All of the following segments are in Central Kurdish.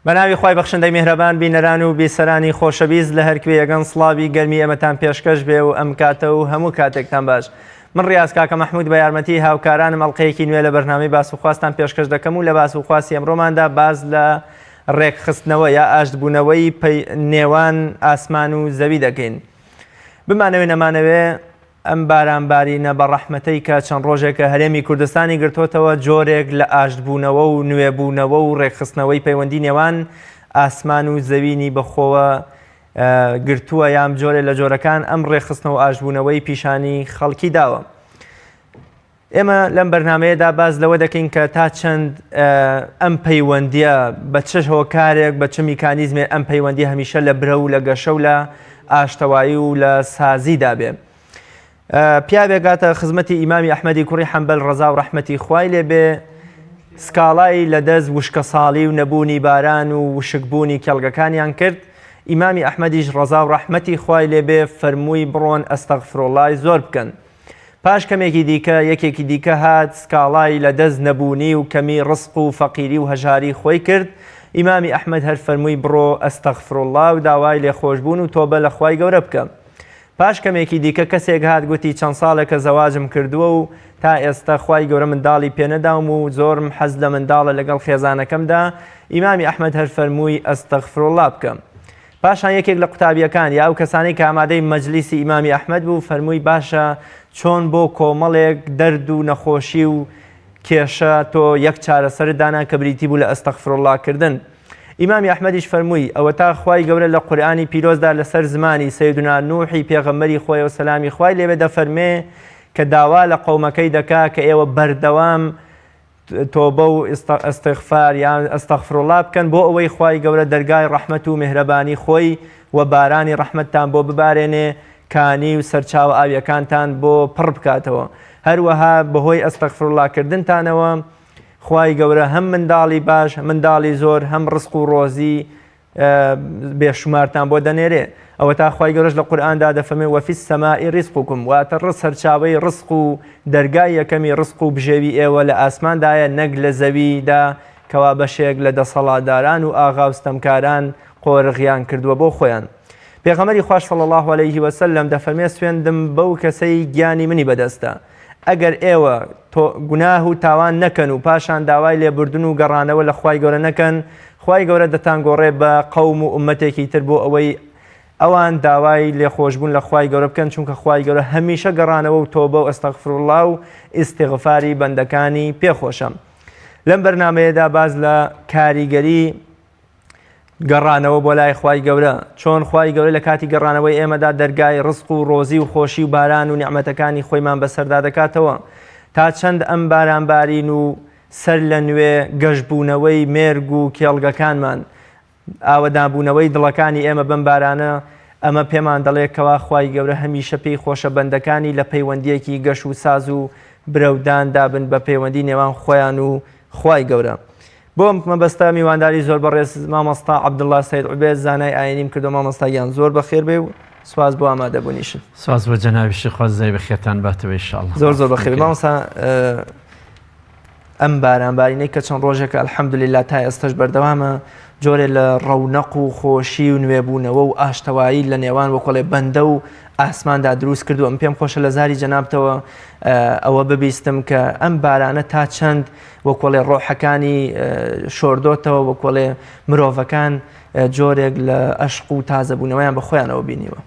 بەناوی خوای بەخشندەی میهرەبان بینەران و بیسەرانی خۆشەویست لە هەرکوێ یەگەن سڵاوی گەرمی ئێمەتان پێشکەش بێ و ئەم کاتە و هەموو کاتێکتان باش من ڕیاز کاکە مەحمود بە یارمەتی هاوکارانم ئەڵلقەیەکی نوێ لە بەرنامەی باس و خواستان پێشکەش دەکەم و لە باس و خواستی ئەمڕۆماندا باس لە ڕێکخستنەوە یا ئاشتبوونەوەی نێوان ئاسمان و زەوی دەکەین بمانەوێ نەمانەوێ ئەم بارانبارینە بەڕەحمەتەی کە چەند ڕۆژێکە هەرێمی کوردستانی گرتۆتەوە جۆرێک لە ئاشتبوونەوە و نوێبوونەوە و ڕێکخستنەوەی پەیوەندی نێوان ئاسمان و زەوینی بەخۆوە گرتووە یان جۆرێ لە جۆرەکان ئەم ڕێکخستنەوە ئاشتبوونەوەی پیشانی خەڵکی داوە. ئێمە لەم بەرنمەیەدا باس لەوە دەکەین کە تا چەند ئەم پەیوەندیە بە چ هۆکارێک بە چ میکانیزمێ ئەم پەیوەندی هەمیشە لە برە و لە گەشە و لە ئاشتەوایی و لە سازیدا بێ. پیاوێک گاتە خزمەتی ئیمامی ئەحمەدی کوڕی حەنبەل ڕەزا و ڕەحمەتی خوای لێ بێ سکاڵای لە دەست وشکەساڵی و نەبوونی باران و وشکبوونی کێڵگەکانیان کرد ئیمامی ئەحمەدیش ڕەزا و ڕەحمەتی خوای لێ بێ فەرمووی بڕۆن ئەستەغفرۆڵای زۆر بکەن. پاش کەمێکی دیکە یەکێکی دیکە هات سکاڵای لە دەست نەبوونی و کەمی ڕزق و فەقیری و هەژاری خۆی کرد، ئیمامی ئەحمەد هەر فەرمووی بڕۆ استغفراللە و داوای لێخۆشبوون و تۆبە لە خوای گەورە بکە. پاش کەمێکی دیکە کەسێک هات گوتی چەند ساڵێکە زەواجم کردووە و تا ئێستە خوای گەورە منداڵی پێنەداوم و زۆرم حەز لە منداڵە لەگەڵ خێزانەکەمدا، ئیمامی ئەحمەد هەر فەرمووی استغفراللە بکە. پاشان یەکێک لە قوتابیەکان یا ئەو کەسانەی کە ئامادەی مەجلیسی ئیمامی ئەحمەد بوو فەرمووی باشە چۆن بۆ کۆمەڵێک دەرد و نەخۆشی و کێشە تۆ یەک چارەسەرت دانا کە بریتی بوو لە ئەستەغفراللە کردن ئیمامی ئەحمەدیش فەرمووی ئەوەتا خوای گەورە لە قورئانی پیرۆزدا لەسەر زمانی سەیدونا نوحی پێغەمبەری خۆیەوە سەلامی خوای لێبێ دەفەرمێ کە داوا لە قەومەکەی دەکا کە ئێوە بەردەوام تۆبە و استغفار یان استغفراللە بکەن بۆ ئەوەی خوای گەورە دەرگای ڕەحمەت و میهرەبانی خۆی و بارانی ڕەحمەتتان بۆ ببارێنێ کانی و سەرچاوە ئاویەکانتان بۆ پڕ بکاتەوە هەروەها بەهۆی استغفراللە کردنتانەوە خوای گەورە هەم منداڵی باش منداڵی زۆر هەم ڕزق و ڕۆزی بێشومارتان بۆ دەنێرێ ئەوەتا خوای گەورەش لە قورئاندا دەفەرمێ وفی السماء رزقکم واتە ڕ سەرچاوەی ڕزق و دەرگای یەکەمی ڕزق و بژێوی ئێوە لە ئاسماندایە نەک لە زەویدا کەوا بەشێک لە دەسەڵاتداران و ئاغا و ستەمکاران قۆرغیان کردووە بۆ خۆیان پێغەمبەری خواش صلی الله علیه وسلم دەفەرمێ سوێندم بەو کەسەی گیانی منی بەدەستە ئەگەر ئێوە تۆ گوناه و تاوان نەکەن و پاشان داوای لێبوردن و گەڕانەوە لە خوای گەورە نەکەن، خوای گەورە دەتانگۆڕێ بە قەوم و ئوممەتێکی تر بۆ ئەوەی ئەوان داوای لێخۆشبوون لە خوای گەورە بکەن، چونکە خوای گەورە هەمیشە گەڕانەوە و تۆبە و استغفراللە و ئیستیغفاری بەندەکانی پێ خۆشە. لەم بەرنامەیەدا باس لە کاریگەری گەڕانەوە بۆ لای خوای گەورە، چۆن خوای گەورە لە کاتی گەڕانەوەی ئێمەدا دەرگای ڕزق و ڕۆزی و خۆشی و باران و نیعمەتەکانی خۆیمان بەسەردا دەکاتەوە، تا چەند ئەم بارانبارین و سەر لە نوێ گەشبوونەوەی مێرگ و کێڵگەکانمان، ئاوەدانبوونەوەی دڵەکانی ئێمە بەم بارانە، ئەمە پێمان دەڵێ کەوا خوای گەورە هەمیشە پێی خۆشە بەندەکانی لە پەیوەندییەکی گەش و ساز و برەوداندا بن بە پەیوەندی نێوان خۆیان و خوای گەورە. بۆ ئەم مەبەستە میوانداری زۆر بەڕێز مامۆستا عەبدوڵڵا سەید عوبێد زانای ئاینیم کردو مامۆستا گیان زۆر بەخێر بێ و سواز بۆ ئامادەبوونیشت. سواز بۆ جەنابیشی خوا جزای بەخێرتان باتەوە ان شاء اللە. زۆر زۆر بەخێر بێ مامۆستا ئەم بارانبارینەی کە چەند ڕۆژێکە الحمدللە تا ئێستەش بەردەوامە جۆرێ لە ڕەونەق و خۆشی و نوێبوونەوە و ئاشتەوایی لە نێوان وەکۆڵێ بەندە و ئاسماندا دروست کردو ئەم پێم خۆشە لە زاری جەنابتەوە ئەوە ببیستم کە ئەم بارانە تا چەند وەکۆڵێ ڕۆحەکانی شۆردۆتەوە وەکۆڵێ مرۆڤەکان جۆرێک لە ئەشق و تازەبوونەوەیان بە خۆیانەوە بینیوە.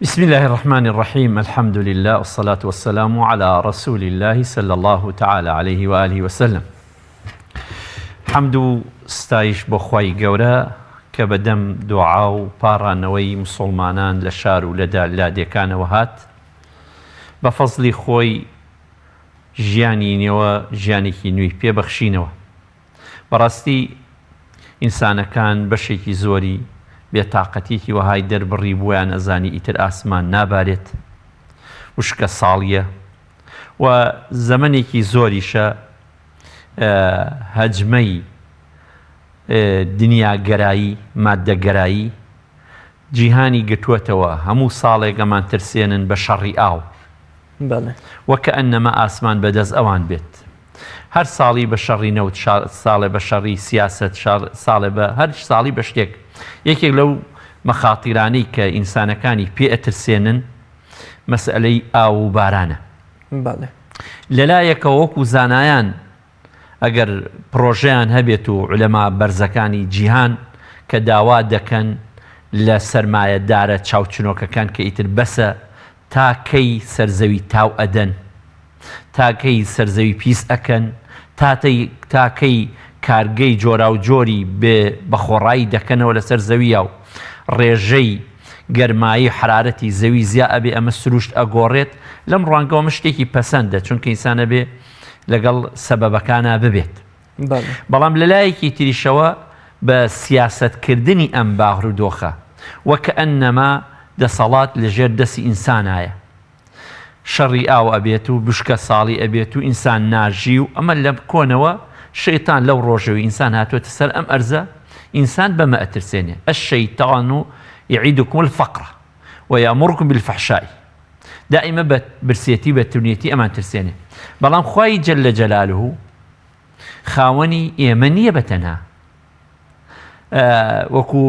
بسم الله الرحمن الرحیم الحمد لله والصلاة والسلام على رسول الله صلى الله تعالی علیه وآله وسلم حەمد و ستایش بۆ خوای گەورە کە بە دەم دوعا و پاڕانەوەی مسوڵمانان لە شار و لە لادێکانەوە هات بە فەزڵی خۆی ژیانی نێوە ژیانێکی نوێی پێ بەخشینەوە. بەڕاستی ئینسانەکان بەشێکی زۆری بێ تاقەتیەکی وەهای دەربڕی بوویان ئەزانی ئیتر ئاسمان نابارێت وشکە ساڵیە و زەمەنێکی زۆریشە هەجمەی دنیاگەرایی مادەگەرایی جیهانی گرتووەتەوە هەموو ساڵێک ئەمان ترسێنن بە شەڕی ئاو. بەڵێ. وەکەئەنەما ئاسمان بەدەست ئەوان بێت. هەر ساڵی بە شەڕی نەوت، ساڵێ بە شەڕی سیاسەت، ساڵێ بە هەر ساڵی بە شتێک. یەکێک لەو مەخاتیرانەی کە ئینسانەکانی پێ ئەترسێنن مەسئەلەی ئاو و بارانە. بەڵێ. لەلایەکەوە وەکو زانایان ئەگەر پڕۆژەیان هەبێت و عولەما بەرزەکانی جیهان کە داوا دەکەن لە سەرمایەدارە چاوچنۆکەکان کە ئیتر بەسە تا کەی سەرزەوی تاو ئەدەن؟ تا کەی سەرزەوی پیس ئەکەن؟ تا تا کەی کارگەی جۆراوجۆری بێ بەخۆڕایی دەکەنەوە لەسەر زەویا و ڕێژەی گەرمایی و حەرارەتی زەوی زیا ئەبێ ئەمە سروشت ئەگۆڕێت لەم ڕوانگەوە ئەمە شتێکی پەسەندە چونکە ئینسان ئەبێ لەگەڵ سەبەبەکانا ببێت بەڵام لەلایەکی تریشەوە بە سیاسەتکردنی ئەم بارودۆخە وەکەئەنەما دەسەڵات لەژێر دەستی ئینسانایە شەڕی ئاو ئەبێت و بشکە ساڵی ئەبێت و ئینسان ناژی و ئەمە لە کۆنەوە شەیتان لەو ڕۆژەوی ئینسان هاتووەتە سەر ئەم ئەرزە ئینسان بەمە ئەترسێنێ الشیطان یعیدکم الفقر ویامرکم بالفحشاء دائیمە بە برسێتی بە تونێتی ئەمان ترسێنێ بەڵام خوای جل جلاله خاوەنی ئێمە نییە بە تەنها وەکو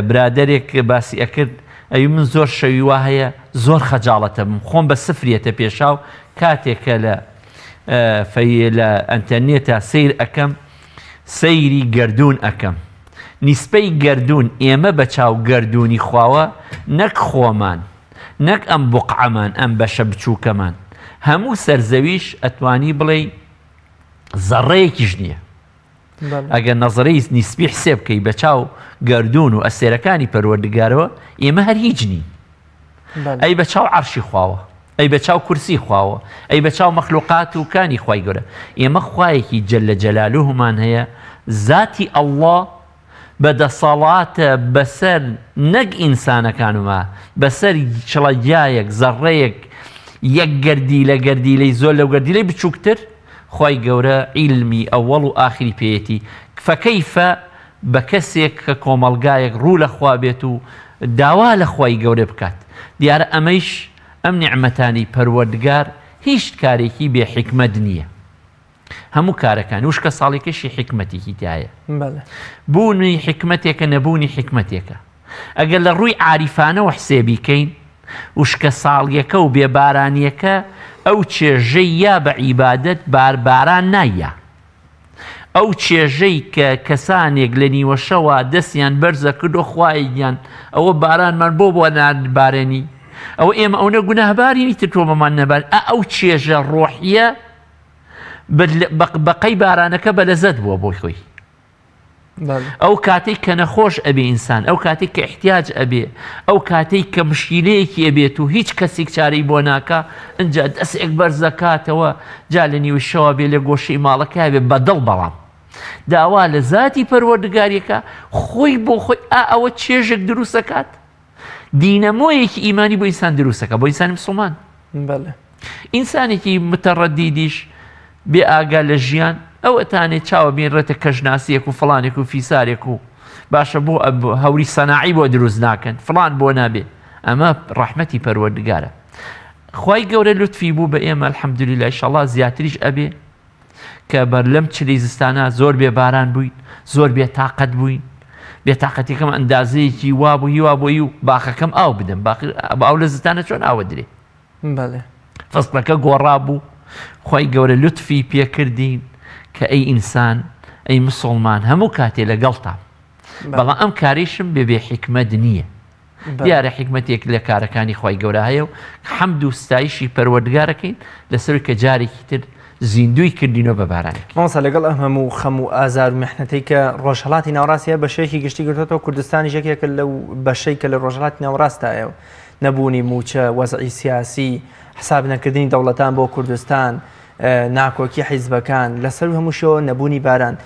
برادەرێک باسی ئەکرد ئەوی من زۆر شەوی وا هەیە زۆر خەجاڵەتە بم خۆم بە سفریەتە پێشاو کاتێک کە لە فەی لە ئەتەرنێتە سیر ئەەکەم سەیری گردون ئەەکەم نیسپەی گردون ئێمە بە چاو گردونی خواوە نەک خۆمان نەک ئەم بقعەمان ئەم بەشە بچووکەمان هەموو سەرزەویش ئەتوانی بڵێ زەڕەیەکیش نییە ئەگەر نەزرەی نیسبی حسێب بکەی بە چاو گەردوون و ئەستێرەکانی پەروەردگارەوە ئێمە هەر هیچ نین ئەی بە چاو عەرشی خواوە ئەی بە چاو کورسی خواوە ئەی بە چاو مەخلوقات و کانی خوای گەورە ئێمە خوایەکی جل جلالهمان هەیە زاتی ئەڵڵا بە دەسەڵاتە بەسەر نەک ئینسانەکانما بەسەر چڵە گیایەک زەڕەیەک یەک گەردیلە گەردیلەی زۆر لەو گەردیلەی بچووکتر خوای گەورە عیلمی ئەوەڵ و ئاخری پێیەتی فەکەیفە بە کەسێک کە کۆمەڵگایەک ڕوو لە خوا بێت و داوا لە خوای گەورە بکات دیارە ئەمەیش ئەم نیعمەتانی پەروەردگار هیچ کارێکی بێ حیکمەت نییە. هەموو کارەکانی وشکە ساڵیکەشی حیکمەتێکی تایە بوونی حیکمەتێکە نەبوونی حیکمەتێکە ئەگەر لە ڕووی عاریفانەوە حسێبی کەین وشکە ساڵیەکە و بێبارانیەکە ئەو چێژەی یا بە عیبادەت بارباران نایە ئەو چێژەی کە کەسانێک لە نیوەشەوە دەستیان بەرزە کردو خوایە گیان ئەوە بارانمان بۆ بۆ نابارێنی ئەوە ئێمە ئەونە گوناهبارین ئیتر تۆ بەمان نەبار ئەو چێژە ڕۆحیە بەقەی بارانەکە بەلەزەت بووە بۆ خۆی ئەو کاتێک کە نەخۆش ئەبێ ئینسان ئەو کاتێک کە احتیاج ئەبێ ئەو کاتێک کە مشکیلەیەکی ئەبێت و هیچ کەسێک چارەی بۆ ناکە ئەجا دەستێک بەرزەکاتەوە جا لە نیوە شەوە بێ لە گۆشەی ماڵەکە بێ بەدڵ بەڵام داوا لە زاتی پەروەردگاریەکە خۆی بۆ خۆی ئا ئەوە چێژێک دروستەکات دینەمۆیەکی ئیمانی بۆ ئینسان دروستەکە بۆ ئینسانی مسلمان بەڵێ ئینسانێکی متەڕەدیدیش بێ ئاگا لە ژیان ئەو ئەتانێ چاوە بینڕێتە کەشناسیەک و فڵانێک و فیسارێک و باشە بۆ هەوری سەناعی بۆ دروست ناکەن فڵان بۆ نابێ ئەمە ڕەحمەتی پەروەردگارە خوای گەورە لوتفی بوو بە ئێمە الحمدلله ئیشەڵا زیاتریش ئەبێ کە بەر لەم چلی زستانە زۆر بێ باران بووین زۆر بێ تاقەت بووین بێتاقەتیەکەم ئەندازەیەکی وابوو هیوا بۆی و باخەکەم ئاو بدەم باقی ئاو لە زستانە چۆن ئاوە درێ بەڵێ. فەسڵەکە گۆڕابوو خوای گەورە لوتفی پێکردین کە ئەی ئینسان ئەی مسوڵمان هەموو کاتێ لەگەڵتام بەڵام ئەم کاریشم بێ بێ حیکمەت نییە دیارە حیکمەتێک لە کارەکانی خوای گەورە هەیە و حەمد و ستایشی پەروەردگارەکەین لەسەر کە جارێکی تر زیندووی کردینەوە بە بارانێک. مامۆستا لەگەڵ ئەم هەموو خەم و ئازار و میحنەتەی کە ڕۆژهەڵاتی ناوەڕاست هەیە بە شێوەیەکی گشتی گرتۆتەوە کوردستانیش یەکێکە لەو بەشەی کە لە ڕۆژهەڵاتی ناوەڕاستایە و نەبوونی مووچە، وەزعی سیاسی، حساب نەکردنی دەوڵەتان بۆ کوردستان، ناکۆکی حیزبەکان، لەسەروو هەمووشیەوە نەبوونی باران.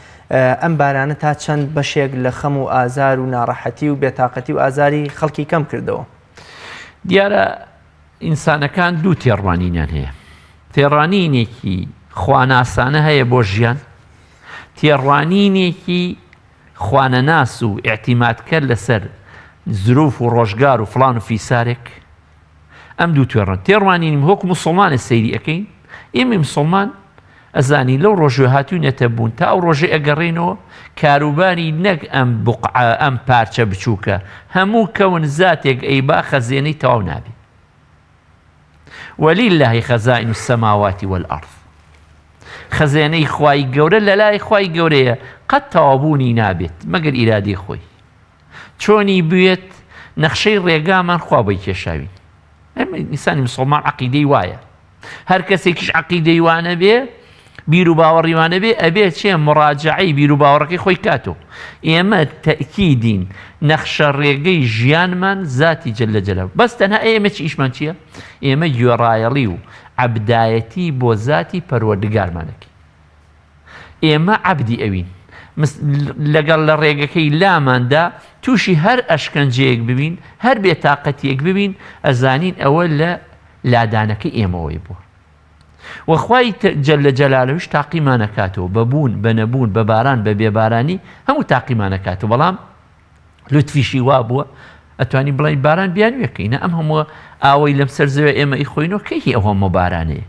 ئەم بارانە تا چەند بەشێک لە خەم و ئازار و ناڕەحەتی و بێتاقەتی و ئازاری خەڵکی کەم کردەوە؟ دیارە ئینسانەکان دوو تێڕوانینیان هەیە. تێڕانینێکی خواناسانە هەیە بۆ ژیان، تێڕوانینێکی خوانەناس و ئیعتیمادکەر لەسەر زروف و ڕۆژگار و فڵان و فیسارێک ئەم دوو توێڕن تێڕوانینیم وەکو موسڵمانە سەیری ئەکەین ئێمەی مسلمان. ئەزانی لەو ڕۆژوێ هاتوینەتە بوون تا ئەو ڕۆژەی ئەگەڕێینەوە کاروباری نەک ئەم بوقعە ئەم پارچە بچووکە هەموو کەون زاتێک ئەیبا خەزێنەی تەواو نابێ ولله خزائن السماوات والارض خەزێنەی خوای گەورە لەلای خوای گەورەیە قەت تەواوبوونی نابێت مەگەر ئیرادەی خۆی چۆنی بوێت نەخشەی ڕێگامان خوا بۆی کێشاوین ئێمە ئینسانی مسلمان عقیدەی وایە هەر کەسێکیش عەقیدەی وا نەبێ بیر و باوەڕی وا نەبێ ئەبێ چێ مڕاجعەی بیر و باوەڕەکەی خۆی کاتۆ ئێمە تەکیدین نەخشە ڕێگەی ژیانمان زاتی جل جلاله بەس تەنها ئێمە چی ئیشمان چییە ئێمە گوێڕایەڵی و عەبدایەتی بۆ زاتی پەروەردگارمانەکەی ئێمە عەبدی ئەوین لەگەڵ لە ڕێگەکەی لاماندا تووشی هەر ئەشکەنجەیەک ببین هەر بێتاقەتیەک ببین ئەزانین ئەوە لە لادانەکەی ئێمەوەی بووە وە خوای جل جلالهش تاقیمان ئەکاتەوە بە بوون بە نەبوون بە باران بە بێبارانی هەموو تاقیمان ئەکاتەوە بەڵام لوتفیشی وا بووە ئەتوانی بڵێ باران بیانوێکەی نە ئەم هەموو ئاوەی لەم سەر زەوێ ئێمە ئیخۆینەوە کەی هی ئەو هەموو بارانەیە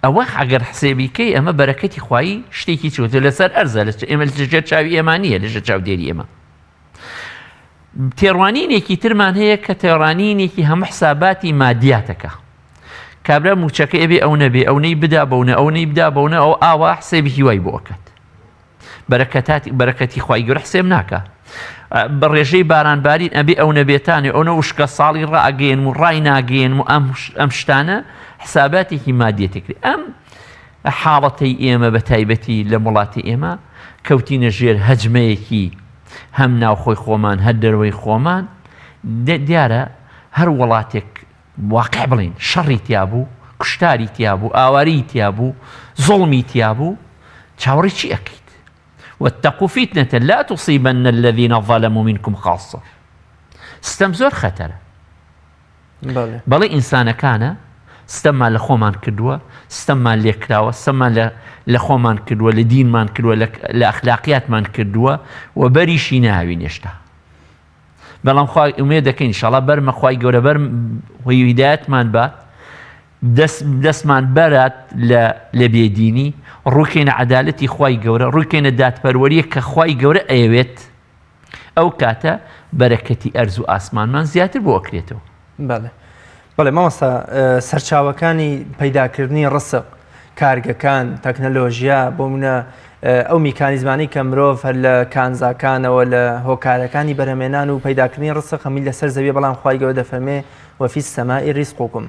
ئەوە ئەگەر حسێبی کەی ئەمە بەرەکەتی خوایی شتێکی چۆتە لەسەر ئەرزە لە ئێمە لە ژێر چاوی ئێمە نییە لە ژێر چاودێری ئێمە تێڕوانینێکی ترمان هەیە کە تێڕانینێکی هەموو حساباتی مادیاتەکە کابرا موچەکە ئەبێ ئەو نەبێ ئەو نەی بدا بەونە ئەو نەی بدا بەونە ئەو ئاوا حسێبی هیوای بۆ ئەکات بەرەکەتاتی بەرەکەتی خوای گەورە حسێب ناکا بە ڕێژەی باران بارین ئەبێ ئەو نەبێتانێ ئەو نە وشکە ساڵی ڕائەگەیەنم و ڕای ناگەیەنم و ئەم ئەم شتانە حساباتێکی مادیەتێکری ئەم حاڵەتەی ئێمە بە تایبەتی لە وڵاتی ئێمە کەوتینە ژێر هەجمەیەکی هەم ناوخۆی خۆمان هەر دەرەوەی خۆمان دیارە هەر وڵاتێک واقع بڵین شەڕی تیا بوو کوشتاری تیا بوو ئاواری تیا بوو زوڵمی تیا بوو چاوەڕێی چی ئەکەیت واتقوا فتنة لا تصيبن الذين ظلموا منكم خاصة ستەم زۆر خەتەرە بەڵێ ئینسانەکانە ستەممان لە خۆمان کردووە ستەممان لێکراوە ستەممان لە خۆمان کردووە لە دینمان کردووە لە ئەخلاقیاتمان کردووە و بەریشی ناوین هێشتا بەڵام خوا ئومێد دەکەین ئینشاڵا بەرمە خوای گەورە بەر هیدایەتمان بات دەست دەستمان بەرات لە لە بێدینی ڕووکەینە عەدالەتی خوای گەورە ڕووکەینە دادپەروەریە کە خوای گەورە ئەیەوێت ئەو کاتە بەرەکەتی ئەرز و ئاسمانمان زیاتر بۆ ئەکرێتەوە. بەڵێ بەڵێ مامۆستا سەرچاوەکانی پەیداکردنی ڕسق کارگەکان تەکنەلۆژیا بۆ منە ئەو میکانیزمانەی کە مرۆڤ هەر لە کانزاکانەوە لە هۆکارەکانی بەرهەمێنان و پەیداکردنی ڕسق هەمووی لەسەر زەویە بەڵام خوای گەورە دەفەرمێ وفی السماء رزقکم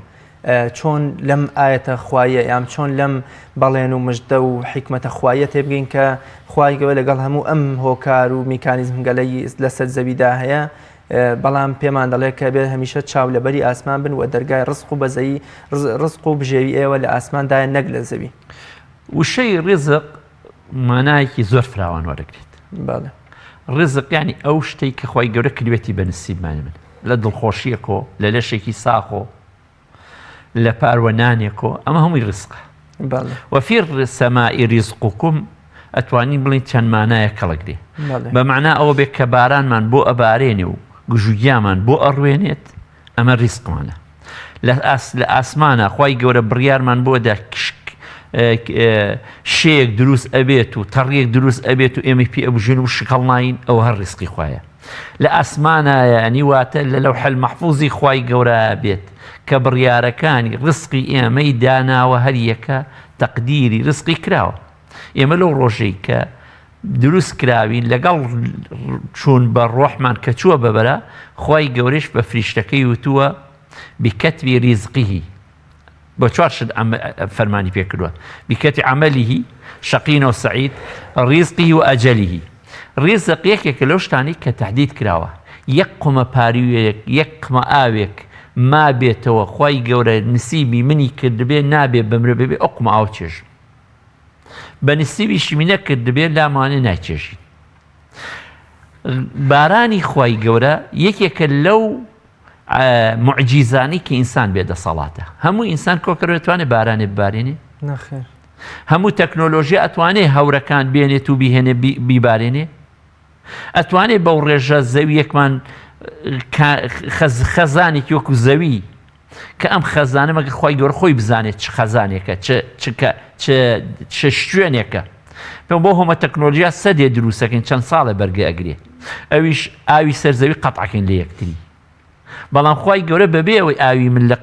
چۆن لەم ئایەتە خوایە یان چۆن لەم بەڵێن و مژدە و حیکمەتە خوایە تێبگەین کە خوای گەورە لەگەڵ هەموو ئەم هۆکار و میکانیزمگەلەی لەسەر زەویدا هەیە بەڵام پێمان دەڵێ کە بێ هەمیشە چاو لەبەری ئاسمان بن و دەرگای ڕزق و بەزەیی ڕزق و بژێوی ئێوە لە ئاسماندایە نەک لە زەوی. وشەی ڕزق مانایەکی زۆر فراوان وەرەگرێت. بەڵێ. ڕزق یانی ئەو شتەی کە خوای گەورە کردوێتی بە نسیبمانی من لە دڵخۆشیەکۆ لە لەشێکی ساخۆ لە پاروە نانێکۆ ئەمە هەمووی ڕزقە. بەڵێ. وفی السماء رزقکم ئەتوانین بڵێین چەند مانایەک کەڵک دێ. بەڵێ. بە مەعنا ئەوە بێ کە بارانمان بۆ ئەبارێنێ و گژوگیامان بۆ ئەڕوێنێت ئەمە ڕیزقمانە. لە ئاس لە ئاسمانە خوای گەورە بڕیارمان بۆ دا شێیەک دروست ئەبێت و تەڕیەک دروست ئەبێت و ئێمەی پێ ئەبژێن و شکڵ ناین ئەوە هەر ڕیزقی خوایە. لە ئاسمانایە ینی واتە لە لەوح المحفوظی خوای گەورە بێت کە بڕیارەکانی ڕزقی ئێمەی داناوە هەر یەکە تەقدیری ڕزقی کراوە ئێمە لەو ڕۆژەی کە دروست کراوین لەگەڵ چوون بە ڕۆحمان کە چووە بەبەرە خوای گەورەش بە فریشتەکەی وتووە بکتب رزقه بە چوار شت فەرمانی پێ کردووە بكتب عمله شقي و سعيد رزقه و أجله ڕیزق یەکێکە لەو شتانەی کە تەحدید کراوە یەک قومە پاریویەک یەک قمە ئاوێک مابێتەوە خوای گەورە نسیبی منی کردبێ نابێ بمرە بێ ئەو قومە ئاو چێژم بە نسیبیشی نەکردبێ لامانێ ناچێژین بارانی خوای گەورە یەکێکە لەو موعجیزانەی کە ئینسان بێ دەسەڵاتە هەموو ئینسان کۆکەرەوە توانێ بارانێ ببارێنێ نەخێر هەموو تەکنۆلۆژیا ئەتوانێ هەورەکان بێنێت و بیهێنێ بیبارێنێ ئەتوانێ بەو ڕێژە زەویەکمان خەزانێکی وەکو زەوی. کە ئەم خەزانە مەگە خوای گەورە خۆی بزانێت چ خەزانێکە چ چ کە چ چ شوێنێکە پێم بۆ هۆمە تەکنۆلژیا سەدێ دروستەکەین چەند ساڵێ بەرگە ئەگرێ ئەویش ئاوی سەرزەوی قەتعەکەین لە یەکتری بەڵام خوای گەورە بەبێ ئەوەی ئاوی من لە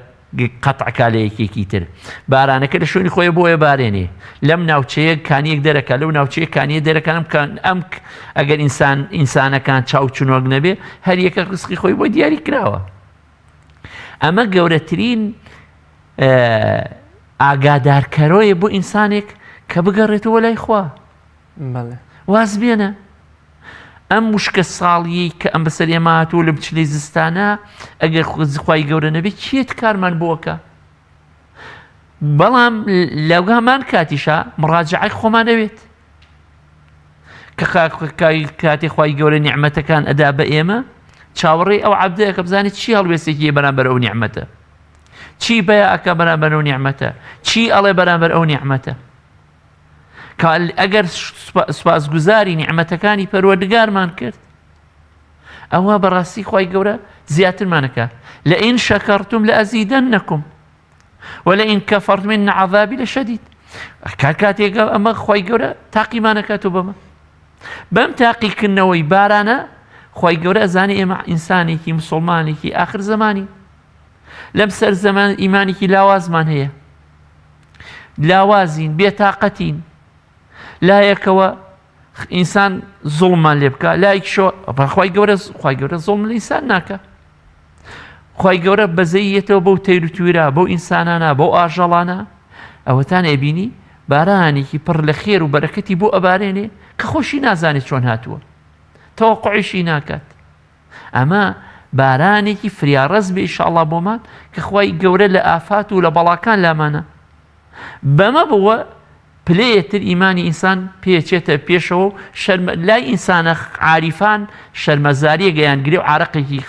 قەتعکا لە یەکێکی تر بارانەکە لە شوێنی خۆی بۆیە بارێنێ لەم ناوچەیە کانیەک دەرەکە لەو ناوچەیە کانیە دەرەکانم کە ئەم ئەگەر ئینسان ئینسانەکان چاو چنۆک نەبێ هەر یەکە ڕزقی خۆی بۆ دیاری کراوە ئەمە گەورەترین ئاگادارکەرۆیە بۆ ئینسانێک کە بگەڕێتەوە لای خوا واز بێنە ئەم وشکە ساڵیەی کە ئەم بەسەر ئێمە هاتووە لە بچلەی زستانە ئەگەر خوای گەورە نەبێت کێت کارمان بۆکە بەڵام لەگامان کاتیشا مڕاجعی خۆمان ئەوێت کە کاتی خوای گەورە نیعمەتەکان ئەدا بە ئێمە چاوەڕێی ئەو عەبدەیە کە بزانێت چی هەڵوێستێکی بەرامبەر ئەو نیعمەتە چی بەیا ئەکا بەرامبەر ئەو نیعمەتە چی ئەڵێ بەرامبەر ئەو نیعمەتە کە ئەگەر سوپاسگوزاری نیعمەتەکانی پەروەردگارمان کرد ئەوە بەڕاستی خوای گەورە زیاترمانەکە لە ئین شەکەڕتم لە ئەزیدەنەکم ولئن کفرتم ان عذابی لشدید کار کاتێک ئەمە خی گەورە تاقیمانەکات و بەمە بەم تاقیکردنەوەی بارانە خی گەورە ئەزانی ئێمە ئینسانێکی مسلمانێکی ئاخر زمانی لەم سەر زەمان ئیمانێکی لاوازمان هەیە لاوازین بێتاقەتین لایەکەوە ئینسان زوڵمان لێ بکە لایکشۆ بەخوای گەورە خوای گەورە زوڵم لە ئینسان ناکە خوای گەورە بەزەیەتەوە بەو تەیر و تویرا بەو ئینسانانە بەو ئاژەڵانە ئەوەتان ئەبینی بارانێکی پڕ لە خێر و بەرەکەتی بۆ ئەبارێنێ کە خۆشی نازانێت چۆن هاتووە تەوەقعیشی ناکات ئەمە بارانێکی فریاڕەز بێ ئیشاڵا بۆمان کە خوای گەورە لە ئافات و لە بەڵاکان لامانە بەمە بووە پلەیە تر ئیمانی ئینسان پێچێتە پێشەوە و شەرمە لای ئینسانە عاریفان شەرمەزاریە گەیان گرێ و عارەقێکی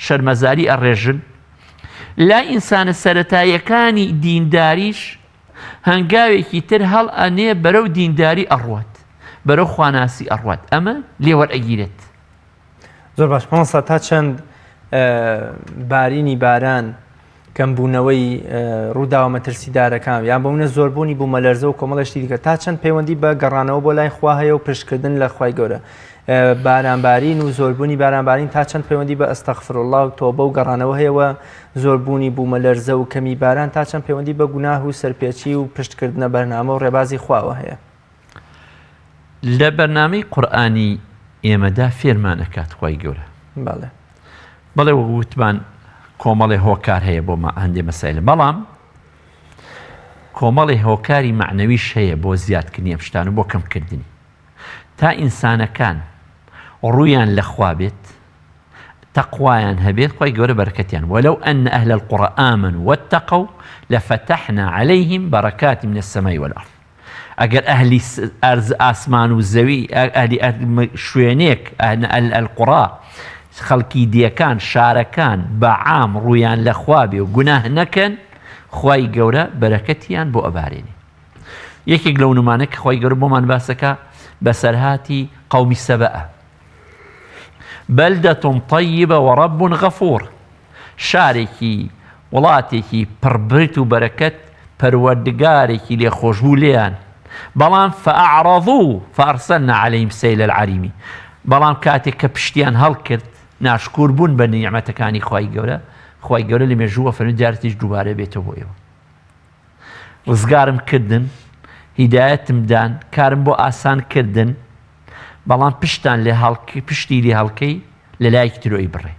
شەرمەزاری ئەڕێژن لای ئینسانە سەتاییەکانی دینداریش هەنگاوێکی تر هەڵ ئەنێ بەرەو دینداری ئەڕوات بەرەو خواناسی ئەڕوات ئەمە لێوەرئەگیرێت. زۆر باش مامۆستا تا چەند بارینی باران کەمبوونەوەی ڕووداوە مەترسیدارەکان یان بەونە زۆربوونی بوومەلەرزە و کۆمەڵێکی دیکە تا چەند پەیوەندی بە گەڕانەوە بۆ لای خوا هەیە و پشتکردن لە خوای گەورە بارانبارین و زۆربوونی بارانبارین تا چەند پەیوەندی بە ئەستەغفراللە و تۆبە و گەڕانەوە هەیە و زۆربوونی بوومەلەرزە و کەمی باران تا چەند پەیوەندی بە گوناه و سەرپێچی و پشتکردنە بەرنامە و ڕێبازی خواوە هەیە. لە بەرنامەی قورئانی ئێمەدا فێرمان ئەکات خوای گەورە. بەڵێ. بەڵێ وەک وتمان کۆمەڵێ هۆکار هەیە بۆ هەندێ مەسایل بەڵام کۆمەڵێ هۆکاری مەعنەویش هەیە بۆ زیادکردنی ئەم شتان و بۆ کەمکردنی تا ئینسانەکان ڕوویان لە خوا بێت تەقوایان هەبێت خوای گەورە بەرەکەتیان ولو أن أهل القرى آمنوا واتقوا لفتحنا عليهم بركات من السماء والأرض ئەگەر ئەهلی ئەرز ئاسمان و زەوی ئەهلی شوێنێک القرى خەڵکی دێکان شارەکان بە عام ڕوویان لە خوا بێ و گوناه نەکەن خوای گەورە بەرەکەتیان بۆ ئەبارێنێ یەکێک لەو نمانە کە خوای گەورە بۆمان باسەکە بەسەرهاتی قەومی سەبەئە بلدة طیبە ورب غفور شارێکی وڵاتێکی پڕ برت و بەرەکەت پەروەردگارێکی لێخۆشبوو لێیان بەڵام فأعرضوا فأرسلنا عليهم سيل العرم بەڵام کاتێک کە پشتیان هەڵکرد ناشکور بوون بە نیعمەتەکانی خوای گەورە خوای گەورە لە مێژووە فەرمی جارێکیش دووبارە بێتەوە بۆ ئێوە ڕزگارم کردن هیدایەتم دان کارم بۆ ئاسان کردن بەڵام پشتان لێ هەڵک پشتی لێ هەڵکەی لە لایەکی ترۆی بڕێ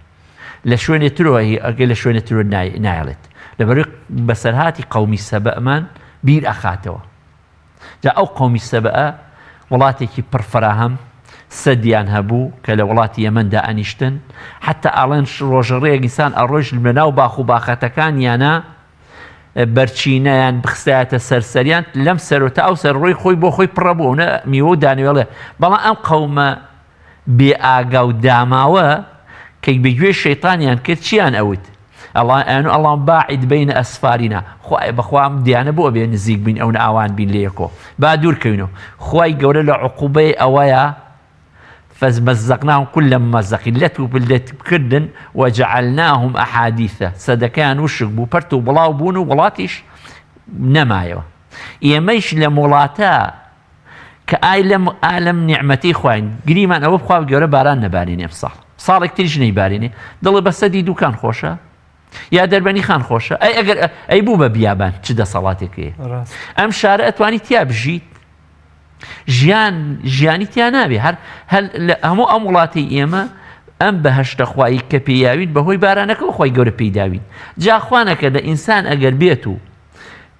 لە شوێنێ ترۆ هی ئەگەر لە شوێنێ ترۆ نایڵێت لەبەروی بەسەرهاتی قەومی سەبەمان بیر ئەخاتەوە جا ئەو قەومی سەبەئە وڵاتێکی پڕ فەراهەم سەدیان هەبوو کە لە وڵاتی یەمەندا ئەنیشتن حتا ئاڵێن ڕۆژە ڕێک ئینسان ئەڕۆیشت لە ناو باخ و باخەتەکانیانە بەرچینەیان بخستایەتە سەر سەریان لەم سەرۆ تا ئەو سەر ڕۆی خۆی بۆ خۆی پڕە بوو نە میوە و دانەوێڵێ بەڵام ئەم قەومە بێ ئاگا و داماوە کە بە گوێی شەیتانیان کرد چیان ئەوت ئەڵا ئەن ئەڵام باعد بین ئەسفارینا خوای بەخوا ئەم دیانە بۆ بێ نزیک بین ئەو ئاوان بین لە یەکۆ با دوور کەوینەوە خوای گەورە لە عقوبەی ئەوەیە. فمزقناهم کل ممزق لەت و لەت کردن وجعلناهم احادیث سەدەکەیان وشک بوو پەرت و بڵاو بوون و وڵاتیش نەمایەوە ئێمەیش لەم وڵاتە کە ئای لەم ئا لەم نیعمەتی خواین گریمان ئەوە بخوا گەورە باران نەبارێنێ ئەم ساڵ ساڵێک تریش نەیبارێنێ دڵێ بە سەدی دوکان خۆشە یا دەربەنی خان خۆشە ئەی ئەگەر ئەی بوو بە بیابان چ دەسەڵاتێک هەیە ئەم شارە ئەتوانی تیا بژیت ژیان ژیانی تیا نابێ هەر هەر هەموو ئەم وڵاتی ئێمە ئەم بەهشتە خوایی کە پێیاوین بەهۆی بارانەکەەوە خۆی گەورە پێیداوین جاخوانەکە لە ئینسان ئەگەر بێت و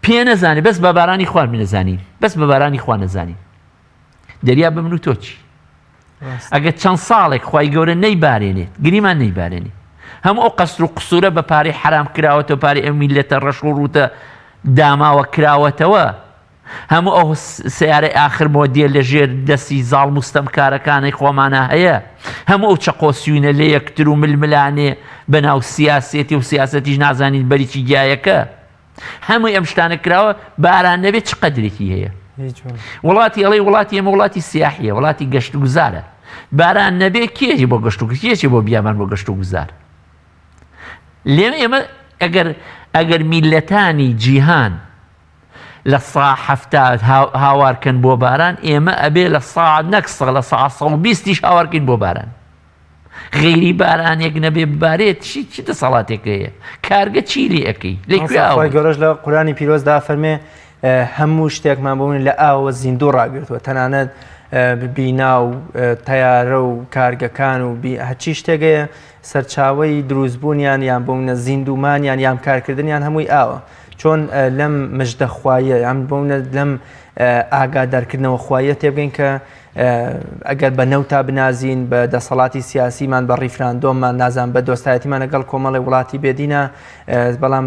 پێ نەزانێ بەس بە بارانی خوار نەزانین بەس بە بارانی خوا نەزانین دەریا بە من و تۆ چی ئەگەر چەند ساڵێک خی گەورە نەیبارێنێت گریمان نەیبارێنێ هەموو ئەو قەسر و قسوورە بە پارەی حرام کراوەتەوە پارەی ئەم میلەتە ڕەش و ڕووتە داماوە کراوەتەوە هەموو ئەو سیارەی ئاخر مۆدیل لە ژێر دەستی زاڵم و ستەمکارەکانی خۆمانە هەیە هەموو ئەو چەقۆسیونە لە یەکتر و ململانێ بەناو سیاسەتی و سیاسەتیش نازانین بەریی گیایەکە هەمووی ئەم شتانە کراوە باران نەبێت چ قەدرێکی هەیە وڵاتی ئەڵێ وڵاتی ئێمە وڵاتی سیاحیە وڵاتی گەشت و گوزارە باران نەبێ کێژی بۆ گەشت و کێشی بۆ بیابان بۆ گەشت و گوزار لێ ئێمە ئەگەر ئەگەر میلەتانی جیهان لە سا هەفتا هاوارکەن بۆ باران ئێمە ئەبێ لە سا نەک سە لە سا سە بیستیش هاوارکەین بۆ باران غەیری بارانێک نەبێ ببارێت چی چ دەسەڵاتێک هەیە کارگە چی لێ ئەەکەی لە کوێ ئاو خوای گەورەش لە قورانی پیرۆزدا فەرمێ هەموو شتێکمان بۆ من لە ئاوە زیندوو ڕاگرتووە تەنانەت بینا و تەیارە و کارگەکان و هەرچی شتێک هەیە سەرچاوەی دروستبوونیان یان بۆ منە زیندومانیان یان کارکردنیان هەمووی ئاوە چۆن لەم مژدە خوایە یان بۆ منە لەم ئاگادارکردنەوە خوایە تێبگەین کە ئەگەر بە نەوتا بنازین، بە دەسەڵاتی سیاسیمان، بە ڕیفراندۆممان، نازانم بە دۆستایەتیمان لەگەڵ کۆمەڵێک وڵاتی بێدینە، بەڵام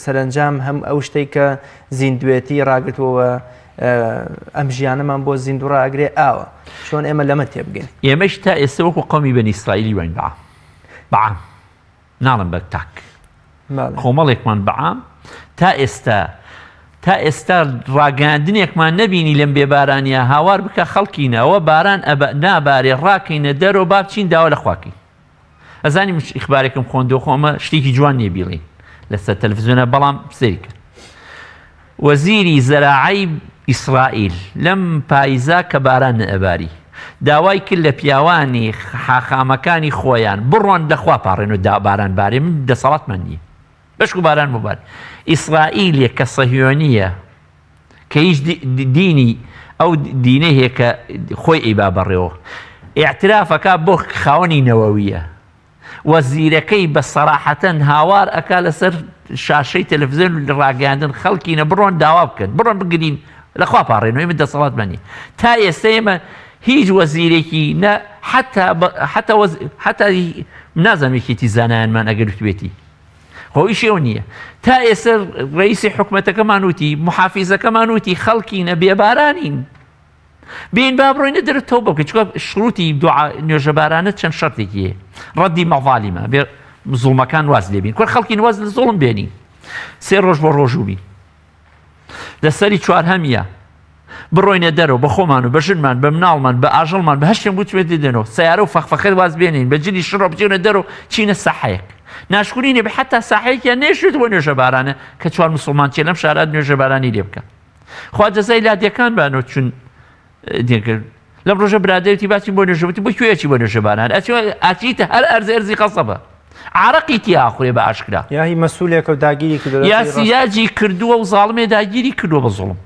سەرەنجام هەم ئەو شتەی کە زیندوێتی ڕاگرتووە ئەم ژیانەمان بۆ زیندوو ڕاگرێ ئاوە. چۆن ئێمە لەمە تێبگەین؟ ئێمەش تا ئێستا وەکو قەومی بەنی ئیسرائیلی واین بە عام بە عام ناڵێم بە تاک کۆمەڵێکمان بەعام تا ئێستا تا ئێستا ڕاگەاندنێکمان نەبینی لەم بێبارانە هاوار بکە خەڵکینەوە باران نابارێ ڕاکەینە دەرەوە با بچین داوا لە خواکەین ئەزانی مش ئیخبارێکم خۆندۆ خۆ ئەمە شتێکی جوان نییە بیڵین لەسەر تەلەفزیۆنە بەڵام سەیرکە وەزیری زەراعەی ئیسرائیل لەم پایزا کە باران نەئەباری داوای کرد لە پیاوانی حاخامەکانی خۆیان بڕۆن لە خوا پاڕێن و دا باران بارێ من دەسەڵاتمان نییە بەشک و باران ببار ئیسرائیلێک کە سەهیۆنیە کە هیچ دینی ئەو دینە هەیە کە خۆی ئەیبا بەڕێوە ئیعترافەکە بۆ خاوەنی نەوەویە وەزیرەکەی بە سەراحەتەن هاوار ئەکا لەسەر شاشەی تەلەفزیۆن ڕاگەیاندن خەڵکینە بڕۆن داوا بکەن بڕۆن بگرین لەخوا پاڕێنەوە ئێمە دەسەڵاتمان نیە تا ئێستا ئێمە هیچ وەزیرێکی نە حتا حتا حتا نازانم یەکێتی زانایانمان ئەگەر وتبێتی خۆ ئیشی ئەو نییە تا ئێستا ڕئیسی حکومەتەکەمان وتی محافیزەکەمان وتی خەڵکینە بێبارانین بێین با بڕۆینە دەرە تەوبە بکەین چونکە شروتی دوعا نوێژە بارانە چەند شەرتێکی هەیە ڕەدی مەظالیمە بێ زوڵمەکان واز لێبین کوڕ خەڵکی واز لە زوڵم بێنین سێ ڕۆژ بۆ ڕۆژوو بین لەسەری چوارهەمیە بڕۆینە دەرەوە بە خۆمان و بە ژنمان بە مناڵمان بە ئاژەڵمان بە هەشتێن بچێت دێنەوە سیارە و فەخفەخەر واز بێنین بە جلی شڕۆ بچێنە دەرەوە چینە ساحەیەک ناشکوری نەبێ حتا ساحەیەکیان نێشێت بۆ نوێژە بارانە کە چوار مسلمان چێ لەم شارات نوێژە بارانی لێ بکە خوا جەزای لادێکان بانۆ چون دێکرد لەم ڕۆژە برادەرێتی باسی بۆ نوێژەوتی بۆ کوێ چی بۆ نوێژە باران ئەچیتە هەر ئەرز ئەرزی قەسەبە عرەقی تیا خوێ بە ئاشکرا یاهی مەسولێکە و داگیری کردووە یا سیاجی کردووە و زاڵمێ داگیری کردووە بە زوڵم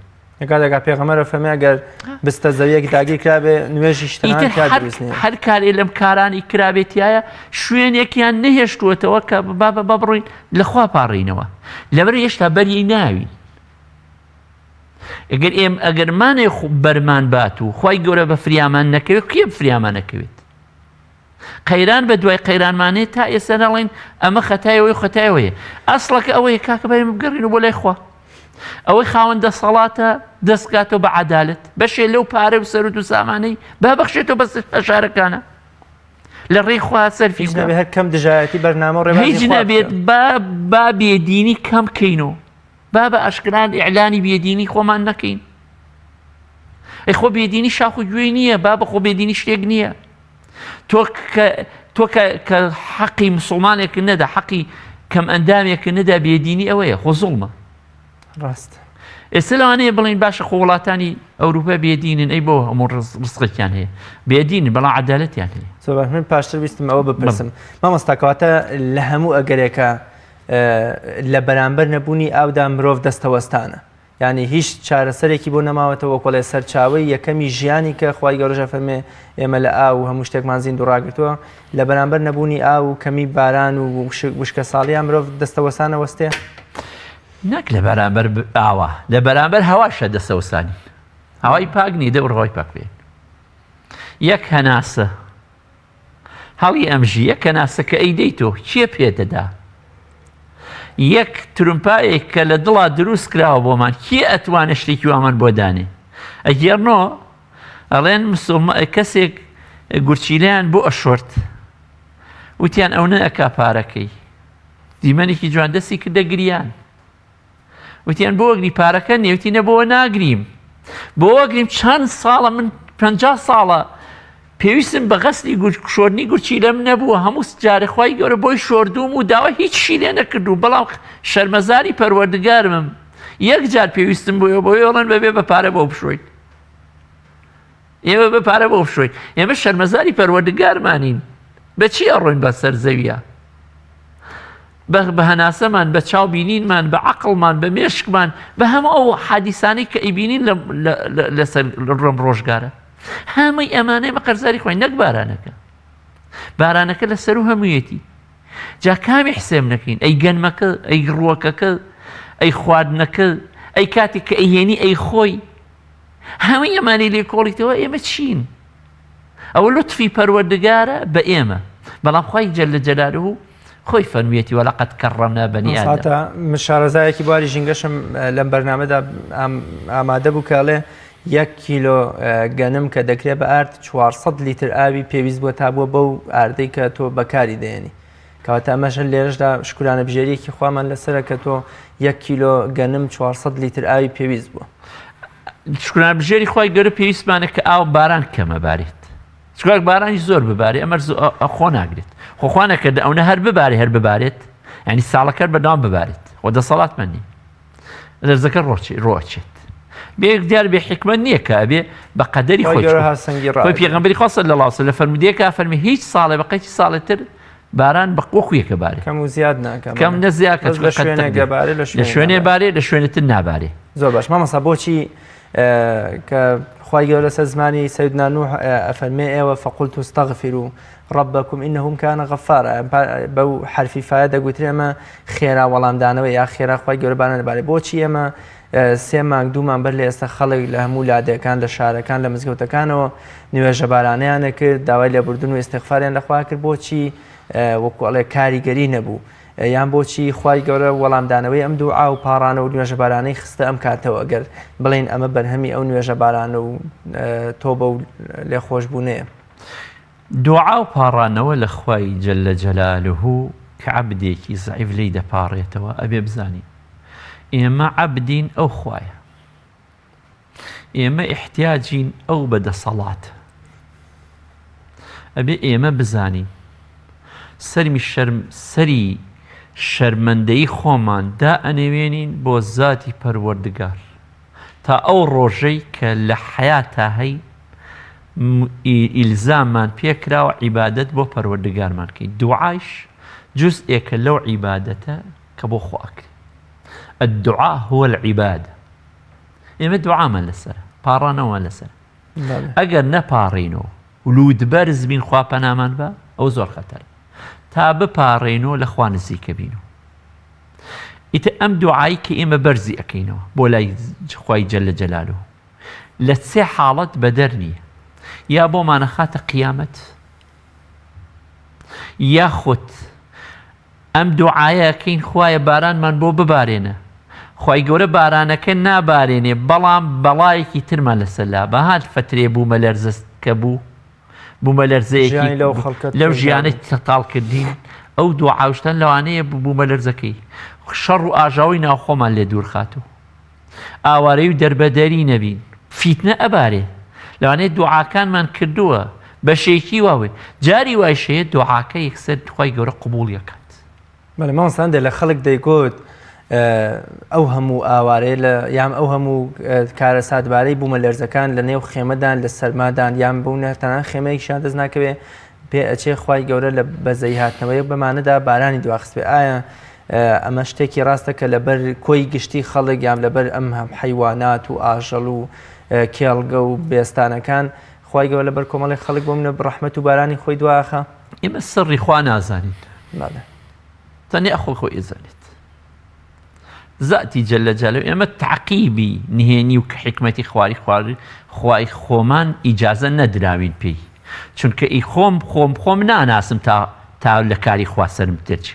کاتێکا پێغەمبەر فەرمی ئەگەر بستە زەویەک داگیر کرابێ نوێژی شتان هەر کارێ لەم کارانی کرابێتایە شوێنێکیان نەهێشتووەتەوە کە بابە بە بڕۆین لەخوا پاڕینەوە لەبەر هێشتا بەری ناوی ئەگەر ئێم ئەگەر مانێ بەرمان بات و خوای گەورە بە فریامان نەکەوێت کێ فریامان نەکەوێت قەیران بە دوای قەیرانمانێ تا ئێستا ناڵێن ئەمە خەتایەوەی خەتایەوەیە ئەسڵەکە ئەوەیە کاکە بایم بگەڕین و بۆ لای خوا ئەوەی خاوەن دەسەڵاتە دەستکاتەوە بە عدالت بەشێ لەو پارە و سەرت و سامانەی با بەخشێتەوە بەس هەژارەکانە لە ڕێی خوا سەرفی هیچ نەبێ هەر کەم دژایەتی بەرنامە و ڕێبازی هیچ نەبێت با با بێدینی کەم کەینەوە با بە ئاشکرا ئیعلانی بێدینی خۆمان نەکەین. ئەی خۆ بێدینی شاخ و گوێی نییە، با بە خۆ بێدینی شتێک نییە. تۆ کە تۆ کە کە حەقی مسوڵمانێک نەدا حەقی کەم ئەندامێک نەدا بێدینی ئەوەیە خۆ زوڵمە. ڕاست. ئێستا لەوانەیە بڵێین باشە خۆ وڵاتانی ئەوروپا بێدینن ئەی بۆ هەموو ڕزقێکیان هەیە بێدینن بەڵام عەدالەتیان هەیە. زۆر باش من پاشتر ویستم ئەوە بپرسم مامۆستا کەواتە لە هەموو ئەگەرێکە لە بەرامبەر نەبوونی ئاودا مرۆڤ دەستەوەستانە یانی هیچ چارەسەرێکی بۆ نەماوەتەوە وەکۆڵێ سەرچاوەی یەکەمی ژیانی کە خوای گەورەش ئەفەرمێ ئێمە لە ئاو و هەموو شتێکمان زیندوو ڕاگرتووە لە بەرامبەر نەبوونی ئاو و کەمی باران و وشکەساڵیان مرۆڤ دەستەوەستانە وەستێ؟ نەک لە بەرامبەر ئاوە لە بەرامبەر هەواشە دەسەوسانی هەوای پاک نییە دەور هەوای پاک بێن یەک هەناسە هەڵی ئەمژی یەک هەناسە کە ئەیدەی تۆ کێ پێ دەدا؟ یەک ترومپایەک کە لە دڵا دروست کراوە بۆمان کێ ئەتوانێ شتێکی وامان بۆ دانێ؟ ئەگێڕنۆ ئەڵێن مسوڵما کەسێک گورچیلەیان بۆ ئەشۆرد وتیان ئەو نەئەکا پارەکەی دیمەنێکی جوان دەستی کردە گریان وتیان بۆ ئەگری پارەکە نیە وتی نە بۆ ناگریم بۆ ئەگریم چەند ساڵە من پ ساڵە پێویستم بە غەسلی شۆردنی گورچیلەم نەبووە هەموو جارێ خوای گەورە بۆی شۆردووم و داوای هیچشی لێ نەکردووم بەڵام شەرمەزاری پەروەردگارمم یەک جار پێویستم بۆیە بۆیە ئەڵێن بەبێ بە پارە بۆ بشۆین ئێمە بە پارە بۆ بشۆین ئێمە شەرمەزاری پەروەردگارمانین بەچی ئەڕۆین بە سەر زەویە بە هەناسەمان بە چاو بینینمان بە عەقڵمان بە مێشکمان بە هەموو ئەو حادیسانەی کە ئەیبینین لەسەر ڕم ڕۆژگارە هەمووی ئەمانەی ئێمە قەرزاری خۆین نەک بارانەکە بارانەکە لە سەرو هەموویەتی جا کامی حسێم نەکەین ئەی گەنمەکە ئەی ڕووەکەکە ئەی خواردنەکە ئەی کاتێک کە ئەیهێنی ئەی خۆی هەمووی ئەمانەی لێکۆڵیتەوە ئێمە چین ئەوە لوتفی پەروەردگارە بە ئێمە بەڵام خوای جل جلاله خۆی فەرموویەتی ولقد کرمنا بنی آدم. ساتە من شارەزایەکی بواری ژینگەشم لەم بەرنامەدا ئامادە بوو کە ئەڵێ یەک کیلۆ گەنم کە دەکرێت بە ئارد 400 لیتر ئاوی پێویست بووە تا بووە بەو ئاردەی کە تۆ بەکاری دێنی کەواتە ئەمەش هەر لێرەشدا شکرانە بژێریەکی خوامان لەسەرە کە تۆ یەک کیلۆ گەنم 400 لیتر ئاوی پێویست بووە. شکرانە بژێری خوای گەورە پێویستمانە کە ئاو باران کەمە بارێت چکاک بارانی زۆر ببارێ ئەمە خۆ ناگرێت خۆخوا نەکردە ئەوە هەر ببارێ هەر ببارێت ینی ساڵەکەر بەداوام ببارێت خۆ دەسەڵاتمان نیە لەرزەکە ڕۆچی ڕۆچێت بێ دیار بێ حکمت نییە کە ئەبێ بە قەدەری خۆی خۆی پێغەمبەری خوا صلی الله علیه و سلم لە فەرموودەیەکا فەرمی هیچ ساڵێ بە قەیچی ساڵێ تر باران بە وەکو یەکە بارێ کەم و زیاد ناکەم کەم نە زیاد کە لە شوێنێک دەبارێ لە شوێنێ بارێ لە شوێنێتر نابارێ زۆر باش مامۆستا بۆچی کە خوای گەورە لەسەر زمانی سەیدنا نوح ئەفەرمێ ئێوە فقلت استغفروا ربكم انه كان غفارا بەو حرفی فایە دەگوترێ ئەمە خێرا وەڵامدانەوە یا خێرا خوای گەورە باران دەبارێ بۆچی ئێمە سێ مانگ دوو مانگ بەر لە ئێستا خەڵک لە هەموو لادێکان لە شارەکان لە مزگەوتەکانەوە نوێژە بارانەیان دەکرد داوای لێبوردن و ئیستغفاریان لە خوا کرد بۆچی وەکو ئەڵێ کاریگەری نەبوو یان بۆچی خوای گەورە وەڵامدانەوەی ئەم دوعا و پاڕانە و نوێژە بارانەی خستە ئەم کاتەوە گەر بڵێین ئەمە بەرهەمی ئەو نوێژە بارانە و تۆبە و لێخۆشبوونەیە. دوعا و پاڕانەوە لە خوای جل جلالە کە عەبدێکی زەعیف لێی دەپاڕێتەوە ئەبێ بزانین ئێمە عەبدین ئەو خوایە ئێمە ئیحتیاجین ئەو بە دەسەڵاتە ئەبێ ئێمە بزانین سەرمی شەرم سەری شەرمەندەیی خۆمان دائەنەوێنین بۆ زاتی پەروەردگار تا ئەو ڕۆژەی کە لە حەیاتا هەین ئیلزاممان پێکراوە عیبادەت بۆ پەروەردگارمان کەین دوعایش جزئێکە لەو عیبادەتە کە بۆ خوا ئەکرێ الدعاء هو العبادە ئێمە دوعامان لەسەرە پاڕانەوەمان لەسەر ئەگەر نەپاڕینەوە لووت بەرز بین خوا پەنامان بە ئەو زۆر خەتەر تا بپاڕێینەوە لە خوا نزیکە بینەوە ئیتر ئەم دوعای کە ئێمە بەرزی ئەەکەینەوە بۆ لای خوای جل جلاله لە سێ حاڵەت بەدەر نییە یا بۆمانە خاتە قیامەت یاخود ئەم دوعایە ئەکەین خوایە بارانمان بۆ ببارێنە خوای گەورە بارانەکە نابارێنێ بەڵام بەڵایەکی ترمان لەسەر لابا هات فەترێ بوومەلەرزە کە بوو بوومەلەرزەیەکی ژیانی لەو خەڵکە لەو تێکدا ژیانەی بوو. تاڵ کردین ئەو دوعاوشتان لەوانەیە بوومەلەرزەکەی شەڕ و ئاژاوەی ناوخۆمان لێ دوورخات و ئاوارەی و دەربەدەری نەبین فیتنە ئەبارێ لەوانەیە دوعاکانمان کردووە. بەشێکی واوێ جاری وایش هەیە دوعاکە یەکسەر خوای گەورە قبوڵی ئەکات. بەڵێ مامۆستا هەندێک لە خەڵک دەیگوت ئەو هەموو ئاوارەیە لە یان ئەو هەموو کارەساتبارەی بوومەلەرزەکان لە نێو خێمەدان لە سەرمادان یان بوونە تەنان خێمەیەکیشیان دەست ناکەوێ پێ ئەچێ خوای گەورە لە بەزەی هاتنەوەی بەمانەدا بارانی دواخست بێ ئایا ئەمە شتێکی ڕاستە کە لەبەر کۆی گشتی خەڵک یان لەبەر ئەم هەم حەیوانات و ئاژەڵ و کێڵگە و بێستانەکان خوای گەورە لەبەر کۆمەڵێک خەڵک بۆ منە ڕەحمەت و بارانی خۆی دواخە. ئێمە سڕی خوا نازانین. بەڵێ. تەنیا خۆی خۆی ئەزانێت. ذاتی جل جلاله ئێمە تعقیبی نهێنی و حیکمەتی خواری خواری خوای خۆمان ئیجازە نەدراوین پێی چونکە ئی خۆم خۆم خۆم ناناسم تا تا لە کاری خوا سەرم تێچ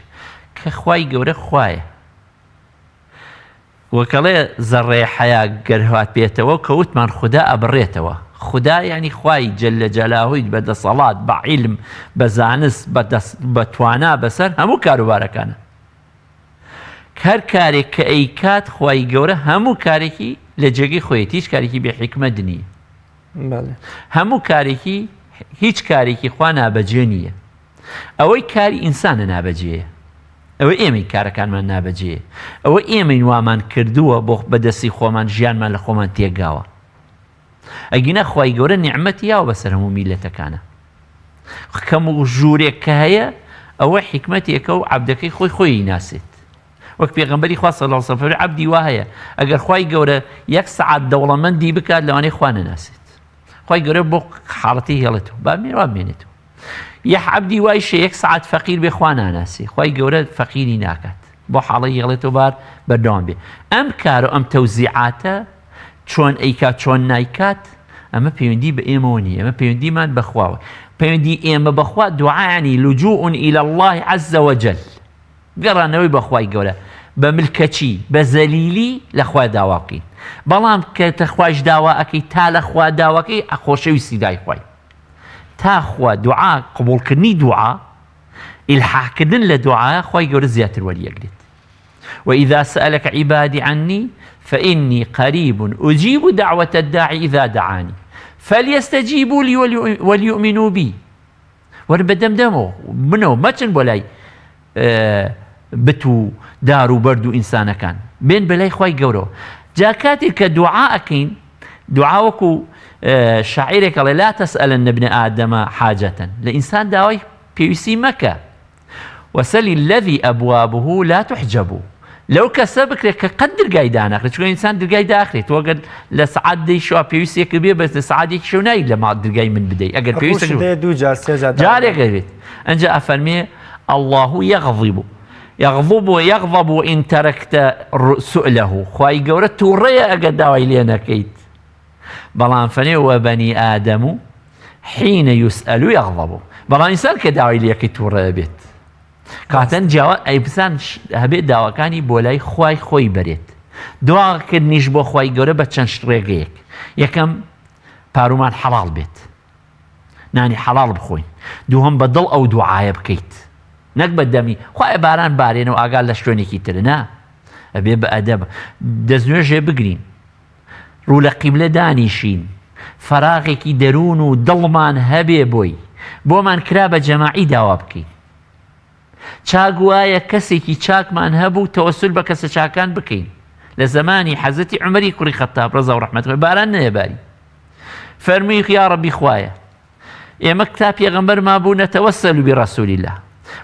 کە خوای گەورە خوایە وەک ئەڵێ زەڕەیە حەیا گەر هات بێتەوە کە وتمان خودا ئەبڕێتەوە خودا یانی خوای جل جلاهوی بە دەسەڵات بە عیلم بە زانست بە دەست بە توانا بەسەر هەموو کاروبارەکانە هەر کارێک کە ئەیکات خوای گەورە هەموو کارێکی لە جێگەی خۆیەتی هیچ کارێکی بێ حیکمەت نییە هەموو کارێکی هیچ کارێکی خوا نابەجێ نییە ئەوەی کاری ئینسانە نابەجێیە. ئەوەی ئێمەین کارەکانمان نابەجێیە. ئەوەی ئێمەین وامان کردووە بۆ بە دەستی خۆمان ژیانمان لە خۆمان تێکگاوە. ئەگینا خوای گەورە نیعمەتی یاوە بەسەر هەموو میللەتەکانە. کەم و ژوورێک کە هەیە ئەوە حیکمەتێکە و عەبدەکەی خۆی خۆی ناسێت. وەک پێغەمبەری خوا صلی اللە علیه و سلم عەبدی وا هەیە ئەگەر خوای گەورە یەک سەعات دەوڵەمەندی بکات لەوانەیە خوا نەناسێت. خوای گەورە بۆ حاڵەتی هێڵێتەوە با مێ وا بمێنێتەوە. یەح عەبدی وایشە یەک سەعات فەقیر بێ خوا ناناسی خوای گەورە فەقیری ناکات بۆ حاڵی یەڵێتەوە بار بەردەوام بێ ئەم کار و ئەم تەوزیعاتە چۆن ئەیکات چۆن نایکات ئەمە پەیوەندی بە ئێمەوە نییە ئەمە پەیوەندیمان بەخواوە پەیوەندی ئێمە بەخوا دوعانی لجوء إلى الله عز وجل گەڕانەوەی بەخوای گەورە بە ملکەچی بە زەلیلی لە خوا داوا بکەین بەڵام کە تەخوایش داوا ئەەکەی تا لە خوا داواکەی خۆشەویستی دای خوای تا خوا دوعا قبوڵ کردنی دوعا ئیلحاح کردن لە دوعا خوای گەورە زیاتر وەریەگرێت وإذا سألك عبادي عني فإني قريب أجيب دعوة الداعي إذا دعاني فليستجيبوا لي وليؤمنوا بي وەرن بە دەم دەمەوە منەوە مەچن بۆ لای بت و دار و بەرد و ئینسانەکان بێن بەلای خوای گەورەوە جا کاتێک کە دوعا ئەکەین دوعا وەکو شاعیرێک ئەڵێ لا تسألن ابن آدم حاجة لە ئینسان داوای پێویستی مەکە وسل الذي أبوابه لا تحجب لەو کەسە بکرێت کە قەت درگای داناخرێت چونکە ئینسان درگای داخرێت تۆ ئەگەر لە سعات دەی شەوە پێویستێک بێ بەس لە سعاتێکی شەو نایت لە ماڵ درگای من بدەی ئەگەر پێویستە دوو جار سێ جار جارێک ئەبێت ئەنجا ئەفەرمێ الله يغضب يغضب ويغضب إن تركت سؤله خوای گەورە تووڕەیە ئەگەر داوای لێ نەکەیت بەڵام فەرمێ وبني آدم حين يسأل يغضب بەڵام ئینسان کە داوای لێکەی تووڕە بێت کاتەن جیاوا ئەیبزان هەبێت داواکانی بۆ لای خوای خۆی بەرێت دواکردنیش بۆ خوای گەورە بە چەند ڕێگەیەک یەکەم پارومان حەڵاڵ بێت نانی حەڵاڵ بخۆین دووهەم بە دڵ ئەو دوعاە بکەیت نەک بە دەمی خوایە باران بارێنە و ئاگا لە شوێنێکی تر نا ئەبێ بە ئەدەب دەستنوێژێ بگرین ڕوو لە قیبلە دانیشین فەراغێکی دەروون و دڵمان هەبێ بۆی بۆمان کرا بە جەماعی داوا بکەین چاک وایە کەسێکی چاکمان هەبوو تەوەسول بە کەسە چاکان بکەین لە زەمانی حەزرەتی عومەری کوڕی خەتاب ڕەزا و ڕەحمەت خوای باران نەیەباری فەرمووی یا ڕەبی خوایە ئێمە تا پێغەمبەر مابوو نەتەوەسەل برسول الله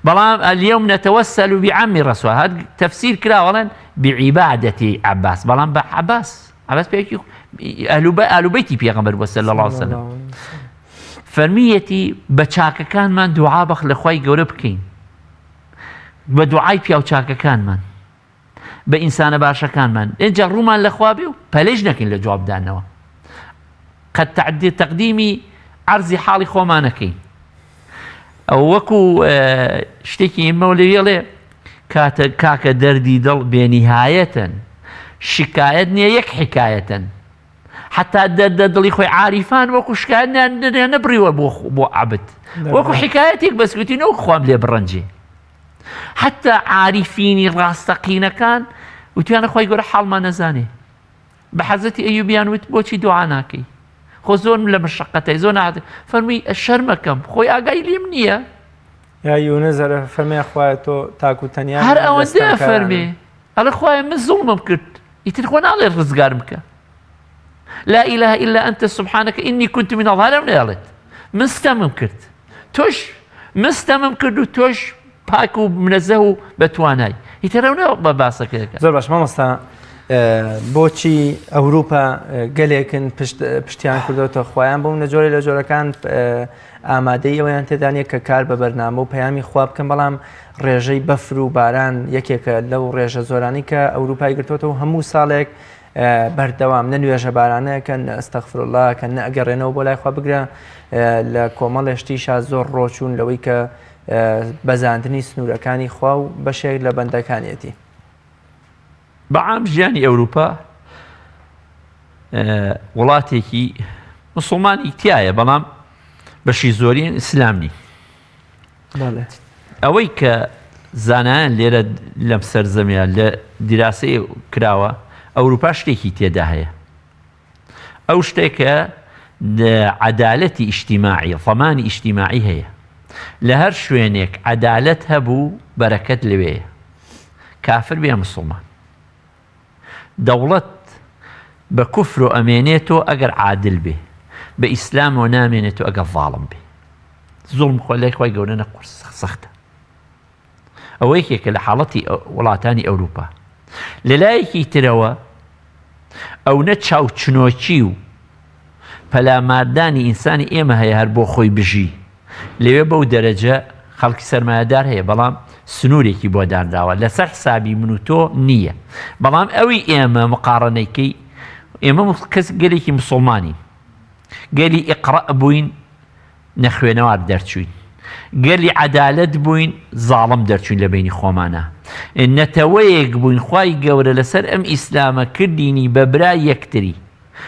بەڵام اليوم نتوسل بعم رسول هەر تەفسیر کراوەڵێن بعبادەتی عباس بەڵام بە عباس عباس پێکی ئالوبەیتی پێغەمبەر بۆ صلی الله عليه وسلم فەرمیەتی بە چاکەکانمان دوعا بەخ لە خوای گەورە بکەین بە دوعای پیاو چاکەکانمان بە ئینسانە باشەکانمان ئینجا ڕوومان لە خوا بێ و پەلەیش نەکەین لە جوابدانەوە قەت تعدی تەقدیمی عەرزی حاڵی خۆمانەکەین ئەو وەکو شتێکی مەولەویڵێ کاتە کاکە دەردی دڵ بێنیهایەتن شکایەت نییە یەک حکایەتن حتا دەردە دڵی خۆی عاریفان وەکو شکایەت نەبڕیوە بۆ بۆ عەبد وەکو حکایەتێک بەسکوتی نەوەک خوام لێ بڕەنجێ حتا عاریفینی ڕاستەقینەکان وتیانە خۆی گەورە حاڵمان نەزانێ بە حەزەتی ئەیوبیان وت بۆچی دوعا ناکەی؟ خۆ زۆرم لە مەشەقەتای زۆر ناهات فەرمووی شەرمەکەم خۆی ئاگای لێم نییە. یا یونس ئەرە فەرمێ خوایە تۆ تاک و تەنیا هەر ئەوەندە فەرمێ ئەڵێ خوایە من زوڵمم کرد ئیتر خۆ ناڵێ ڕزگارم بکە لا إله إلا أنت سبحانك إني كنت من الظالمين نەیەڵێت من ستەمم کرد تۆش من ستەمم کرد و تۆش پاک و منەزە و بەتوانای ئیتر ئەو نە بە باسەکەەکە زۆر باش مامۆستا بۆچی ئەوروپا گەلێکن پشتیان کردوتە خۆیان بوون لە جۆرە لە جۆرەکان ئامادەی ئەویان تێدانە کە کار بە بەرنامە و پەیامی خوا بکەن بەڵام ڕێژەی بەفر و باران یەکێکە لەو ڕێژە زۆرانی کە ئەوروپای گرتوتەوە هەموو ساڵێک بەردەوام نە نوێژە بارانەکەن نە ئەستەغفراللە کەن نە ئەگەڕێنەوە بۆ لای خوا بگرە لە کۆمەڵێ شتیشا زۆر ڕۆچوون لەوەی کە بەزاندنی سنوورەکانی خوا و بەشێک لە بەندەکانیەتی. بە عام ژیانی ئەوروپا وڵاتێکی مسلمانی تایە بەڵام بەشی زۆریان ئیسلام نین. ئەوەی کە زانایان لێرە لەم سەرزەمیان لە دیراسەی کراوە ئەوروپا شتێکی تێدا هەیە ئەو شتێکە عەدالەتی ئیجتیماعی ضمانی ئیجتیماعی هەیە لە هەر شوێنێک عەدالەت هەبوو بەرەکەت لەوێیە کافر بێ مسلمان دەوڵەت بە کوفرۆ ئەمێنێتۆ ئەگەر عادل بێ بە ئیسلامەوە نامێنێتۆ ئەگەر ظاڵم بێ زوڵم خۆ لای خوای گەورە نە قورس سەختە ئەوە یەکێکە لە حاڵەتی وڵاتانی ئەوروپا لە لایەکی ترەوە ئەو نە چاوچنۆکی و پەلاماردانی ئینسانی ئێمە هەیە هەر بۆ خۆی بژی لەوێ بەو دەرەجە خەڵکی سەرمایەدار هەیە بەڵام سنوورێکی بۆ دانراوە لەسەر حسابی من و تۆ نییە بەڵام ئەوی ئێمە مقاڕنەیکەی ئێمە کەس گەلێکی مسلمانین گەلی ئیقڕە بووین نەخوێنەوار دەرچووین گەلی عەدالەت بووین زاڵم دەرچووین لە بەینی خۆمانا نەتەوەیەک بووین خوای گەورە لەسەر ئەم ئیسلامە کردینی بە برای یەکتری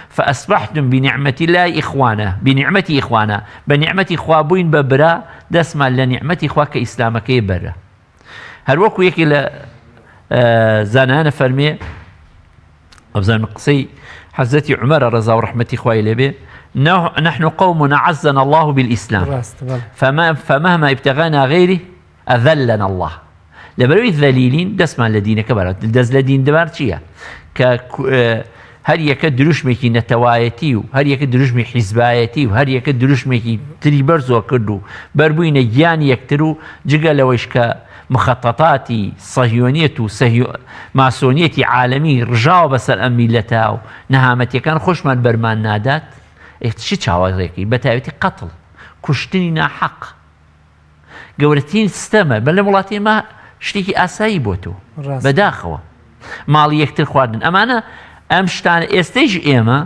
فأصبحتم بنعمة الله إخوانا بنعمة إخوانا بە نیعمەتی خوا بووین بە برا دەستمان لە نیعمەتی خوا کە ئیسلامەکەی بەرە هەروەکو یەکێ لە زانایانە فەرمێ ئەبزانم قسەی حەزرەتی عومەرە ڕەزا و ڕەحمەتی خوای لێبێ نحن قوم أعزنا الله بالإسلام فما فمهما ابتغانا غيره أذلنا الله لەبەرەوەی ذەلیلین دەستمان لە دینەکە بەرات دەست لە دین دەبار چییە کە هەر یەکە دروشمێکی نەتەوایەتی و هەر یەکە دروشمی حیزبایەتی و هەر یەکە دروشمێکی تری بەرزۆ کرد و بەربووینە گیانی یەکتر و جگە لەوەیش کە مخەتەتاتی سەهیۆنیەت و ماسۆنیەتی عالەمی ڕژاوە بەسەر ئەم میللەتە و نەهامەتیەکان خۆشمان بەرمان نادات ئێ چ چاوەڕێکەی بەتایبەتی قەتڵ کوشتنی ناحەق گەورەترین ستەمە بە لەم وڵاتی ئێمە شتێکی ئاسایی بۆ تۆ بەداخەوە ماڵی یەکتر خواردن ئەمانە ئەم شتانە ئێستەیش ئێمە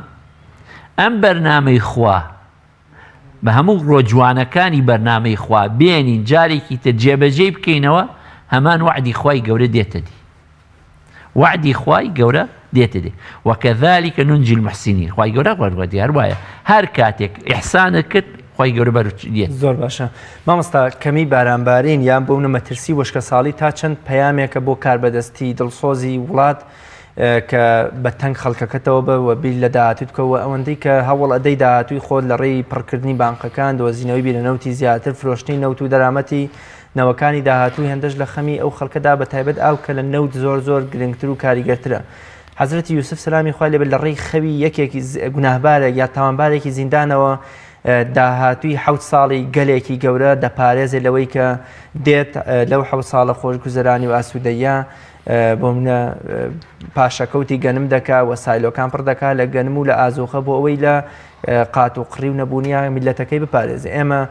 ئەم بەرنامەی خوا بە هەموو ڕۆ جوانەکانی بەرنامەی خوا بێنین جارێکی تر جێبەجێی بکەینەوە هەمان وەعدی خوای گەورە دێتە دی وەعدی خوای گەورە دێتە دی وکذلك ننجي المحسنين خوای گەورە ڕوەدی هەر وایە هەر کاتێک ئیحسانت کرد خوای گەورە بەر دێت. زۆر باشە مامۆستا کەمی بارانبارین یان بۆ منە مەترسی وشکەساڵی تا چەند پەیامێکە بۆ کاربەدەستی دڵسۆزی وڵات کە بە تەنگ خەڵکەکەتەوە بە و بیر لە داهاتووت بکەوە ئەوەندەی کە هەوڵ ئەدەی داهاتووی خۆت لە ڕێی پڕکردنی بانقەکان دۆزینەوەی بیرە نەوتی زیاتر فرۆشتنی نەوت و دەرامەتی نەوەکانی داهاتوو هێندەش لە خەمی ئەو خەڵکەدا بە تایبەت ئاو کە لە نەوت زۆر زۆر گرنگتر و کاریگەرترە حەزرەتی یوسف سەلامی خوای لێبێت لە ڕێی خەوی یەکێکی گوناهبارێک یا تاوانبارێکی زیندانەوە داهاتووی حەوت ساڵی گەلێکی گەورە دەپارێزێ لەوەی کە دێت لەو حەوت ساڵە خۆشگوزەرانی و ئاسوودەیە بۆ منە پاشەکەوتی گەنم دەکا و سایلۆکان پڕ دەکا لە گەنم و لە ئازوخە بۆ ئەوەی لە قات و قڕی و نەبوونیە میلەتەکەی بپارێزێ ئێمە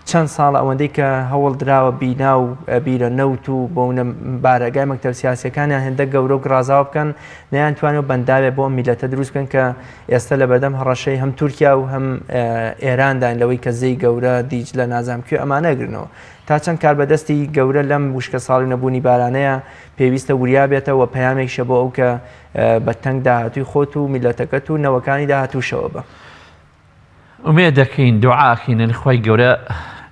چەند ساڵە ئەوەندەی کە هەوڵ دراوە بینا و بیرە نەوت و بۆ منە بارەگای مەکتەب سیاسەکانیان هێندە گەورە و گڕازاوە بکەن نەیانتوانێ و بەنداوێ بۆ میلەتە دروست بکەن کە ئێستا لە بەردەم هەڕەشەی هەم تورکیا و هەم ئێراندان لەوەی کە زێی گەورە دیجلە نازام کوێ ئەمانە گرنەوە تا چەند کاربەدەستی گەورە لەم وشکەساڵی و نەبوونی بارانەیە پێویستە وریا بێتەوە و پەیامێکیشە بۆ ئەو کە بە تەنگ داهاتووی خۆت و میللەتەکەت و نەوەکانی داهاتووشەوە بە. ئومێد دەکەین دوعا ئەکەین خوای گەورە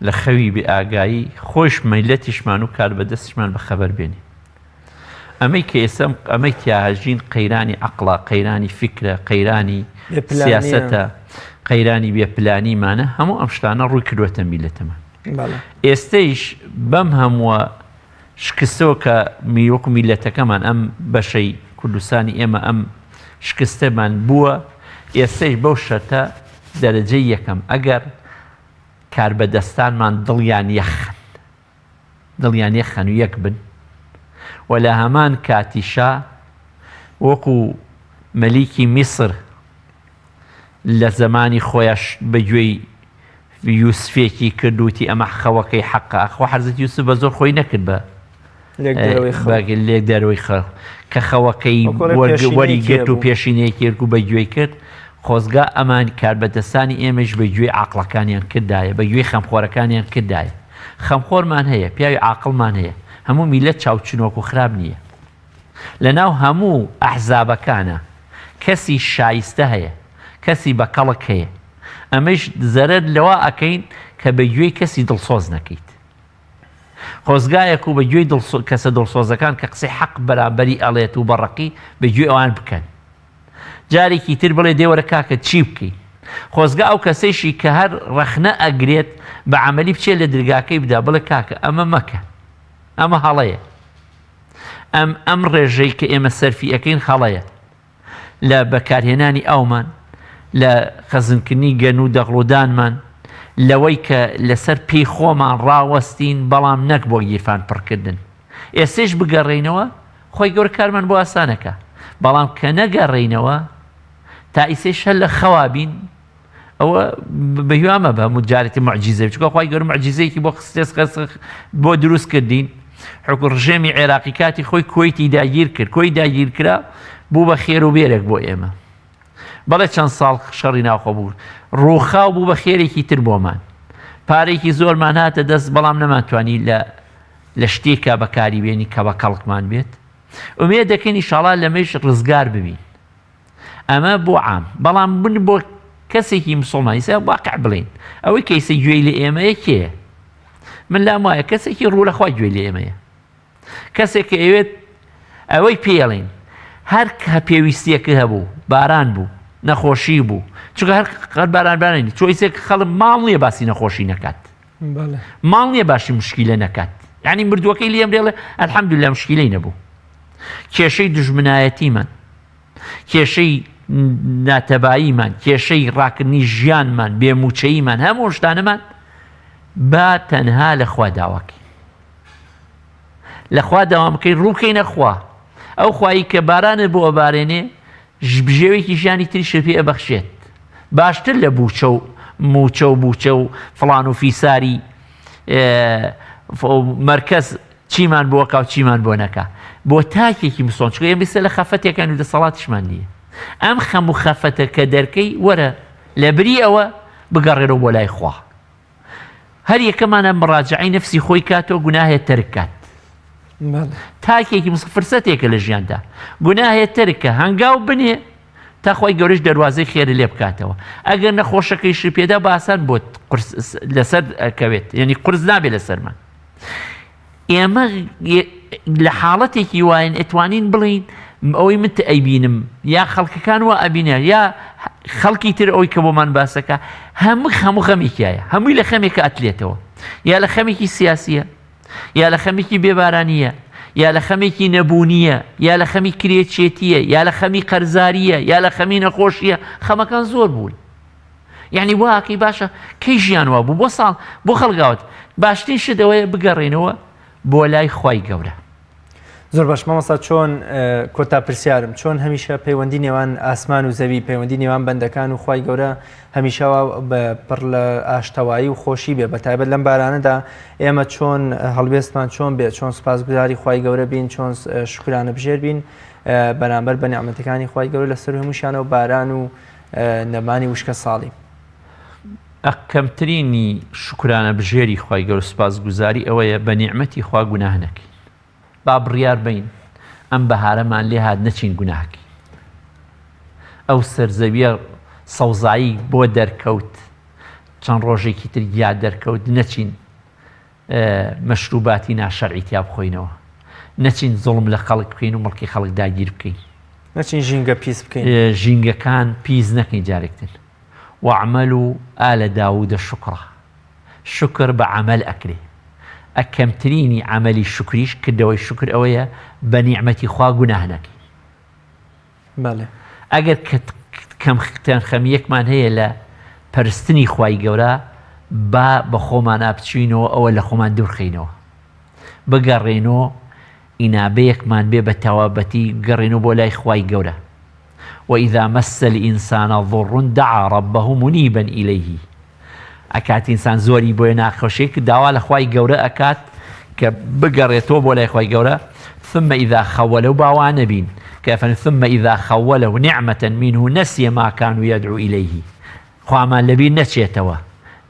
لە خەوی بێ ئاگایی خۆش میللەتیشمان و کاربەدەستیشمان بەخەبەر بێنێ. ئەمەی کە ئێستا ئەمەی تیا هەژین قەیرانی عەقڵە، قەیرانی فیکرە، قەیرانی سیاسەتە. قەیرانی بێ پلانیمانە، هەموو ئەم شتانە ڕووی کردووەتە میللەتەمان. ئێستەیش بەم هەمووە شکستەوە کە وەکو میللەتەکەمان ئەم بەشەی کوردستانی ئێمە ئەم شکستەمان بووە، ئێستەیش بەو شەرتە دەرەجەی یەکەم ئەگەر کاربەدەستانمان دڵیان یەخن، دڵیان یەکخەن و یەک بن و لە هەمان کاتیشا وەکو مەلیکی میسر لە زەمانی خۆیش بە گوێی یوسفێکی کرد وتی ئەمە خەوەکەی حەقە ئەخۆ حەزرەتی یوسف بە زۆر خۆی نەکرد بە لێکدەرەوەی خەو کە خەوەکەی وەری گرت و پێشینەیەکی و بە گوێی کرد خۆزگا ئەمان کاربەدەستانی ئێمەش بە گوێی عاقڵەکانیان کردایە بە گوێی خەمخۆرەکانیان کردایە خەمخۆرمان هەیە، پیاوی عاقڵمان هەیە، هەموو میللەت چاوچنۆک و خراپ نییە. لەناو هەموو ئەحزابەکانا کەسی شایستە هەیە، کەسی بەکەڵک هەیە. ئەمەیش زەرەر لەوە ئەکەین کە بە گوێی کەسی دڵسۆز نەکەیت. خۆزگایەک و بە گوێی کەسە دڵسۆزەکان کە قسەی حەق بەرامبەری ئەڵێت و بە ڕەقی بە گوێی ئەوان بکەن. جارێکی تر بڵێ دێ وەرە کاکە چی بکەین؟ خۆزگە ئەو کەسەیشی کە هەر ڕەخنە ئەگرێت بە عەمەلی بچێت لە درگاکەی بدا بڵێ کاکە ئەمە مەکە ئەمە هەڵەیە ئەم ئەم ڕێژەی کە ئێمە سەرفی ئەەکەین هەڵەیە لە بەکارهێنانی ئەومان لە خەزنکردنی گەن و دەغڵودانمان لەوەی کە لەسەر پێی خۆمان ڕاوەستین بەڵام نەک بۆ گیرفان پڕکردن ئێستەیش بگەڕێینەوە خوای گەورە کارمان بۆ ئاسانەکا بەڵام کە نەگەڕێینەوە تا ئیسەیش هەر لە خەوا بین ئەوە بە هیوا مەبە هەموو جارێتی معجیزە چونکە خوای گەورە معجیزەیەکی بۆ خستێس بۆ دروست کردین حکو ڕژێمی عێراقی کاتی خۆی کوەیتی داگیر کرد کۆی داگیر کرا بوو بە خێر و بێرێک بۆ ئێمە بەڵێ چەند ساڵ شەڕی ناوخۆ بوو ڕووخاو بوو بە خێرێکی تر بۆمان پارێکی زۆرمان هاتە دەست بەڵام نەمانتوانی لە لە شتێکا بەکاری بێنی کە بە کەڵکمان بێت ئومێد دەکەین ئیشاڵا لەمەیش ڕزگار ببین ئەمە بۆ عام بەڵام من بۆ کەسێکی مسلمان ئیسا واقع بڵین ئەوەی کەیسە گوێی لە ئێمەیە کێ من لام وایە کەسێکی ڕوو لەخوا گوێی لە ئێمەیە کەسێک کە ئەوێت ئەوەی پێڵین هەر کە پێویستیەکە هەبوو باران بوو نەخۆشی بوو چونکە هەر قەت باران بارانی چۆیسێک خەڵک ماڵ نییە باسی نەخۆشی نەکات ماڵ نییە باشی مشکیلە نەکات یعنی مردووەکەی لێم دێڵێ الحەمدلله مشکیلەی نەبوو کێشەی دژمنایەتیمان کێشەی ناتەباییمان کێشەی ڕاکردنی ژیانمان بێموچەییمان هەموو شتانەمان با تەنها لە خوا داواکەین لە خوا داوام بکەین ڕوو بکەینە خوا ئەو خوایی کە بارانت بۆ ئەبارێنێ بژێوێکی ژیانی تریشت پێ ئەبەخشێت باشتر لە بووچە و موچە و بووچە و فڵان و فیساری مەرکەز چیمان بۆکا و چیمان بۆ نەکا بۆ تاکێکی مسۆن چکە ئێمە لە خەفەتێکان و دەسەڵاتیشمان نییە ئەم خەم و خەفەتە کە دەرکەی وەرە لە بری ئەوە بگەڕێرەوە بۆ لای خوا هەر یەکەمانە مڕاجعەی نەفسی خۆی کاتەوە گوناهێ تەرک کات تاکێکی مس فرسەتێکە لە ژیاندا گوناهێ تەرکە هەنگاو بنێ تا خۆی گەورەش دەواازەی خێرە لێ بکاتەوە ئەگەر نەخۆشەکەیشی پێدا باسان بۆ لەسەر کەوێت یعنی قرس نابێت لەسەرمان ئێمە لە حاڵەتێکی واین ئەتوانین بڵێین ئەوەی من ئەیبینم یا خەڵکەکان وا ئەبینە یا خەڵکی تر ئەوی کە بۆمان باسەکە هەموو هەموو خەمێکیایە هەمووی لە خەمێکە ئەتلێتەوە یا لە خەمێکی سیاسیە یا لە خەمێکی بێبارانیە یا لە خەمێکی نەبوونیە یا لە خەمی کرێچێتیە یا لە خەمی قەرزاریە یا لە خەمی نەخۆشیە خەمەکان زۆر بوون یعنی واکەی باشە کەی ژیان وا بوو بۆ ساڵ بۆ خەڵگاوت باشترین شت ئەوەیە بگەڕێنەوە بۆ لای خوای گەورە. زۆر باش مامۆستا چۆن کۆتا پرسیارم چۆن هەمیشە پەیوەندی نێوان ئاسمان و زەوی پەیوەندی نێوان بەندەکان و خوای گەورە هەمیشە پڕ لە ئاشتەوایی و خۆشی بێ بە تایبەت لەم بارانەدا ئێمە چۆن هەڵوێستمان چۆن بێ چۆن سوپاسگوزاری خوای گەورە بین چۆن شوکرانە بژێر بین بەرامبەر بە نیعمەتەکانی خوای گەورە لەسەر هەمووشیانەوە باران و نەمانی وشکە ساڵی. ئەق کەمترینی شوکرانە بژێری خوای گەورە سوپاس گوزاری ئەوەیە بە نیعمەتی خوا گوناه نەکەین با بڕیار بەین ئەم بەهارەمان لێ هات نەچین گوناه کەین ئەو سەرزەویە سەوزایی بۆ دەرکەوت چەند ڕۆژێکی تر گیا دەرکەوت نەچین مەشروباتی ناشەرعی تیا بخۆینەوە نەچین زوڵم لە خەڵک بکەین و مڵکی خەڵک داگیر بکەین نەچین ژینگە پیس بکەین ژینگەکان پیس نەکەین جارێکتر. واعملوا آل داود شکرا شوکر بە عەمەل ئەکرێ ئە کەمترینی عەمەلی شوکریش کردەوەی شوکر ئەوەیە بە نیعمەتی خوا گوناه نەکەین. بەڵێ. ئەگەر کەم تەنخەمیەکمان هەیە لە پەرستنی خوای گەورە با بە خۆمانا بچینەوە ئەوە لە خۆمان دوورخەینەوە بگەڕێنۆ ئینابەیەکمان بێ بە تەوابەتی گەڕێنەوە بۆ لای خوای گەورە وإذا مس الإنسان ضر دعا ربه منیبا إلیه ئەکات ئینسان زۆری بۆیە ناخۆشی کە داوا لە خوای گەورە ئەکات کە بگەڕێتەوە بۆ لای خوای گەورە ثم إذا خوله با وا نەبین کە فەرمی ثم إذا خوله نعمة منه نسي ما كانوا يدعو إليه خوامان لەبیر نەچێتەوە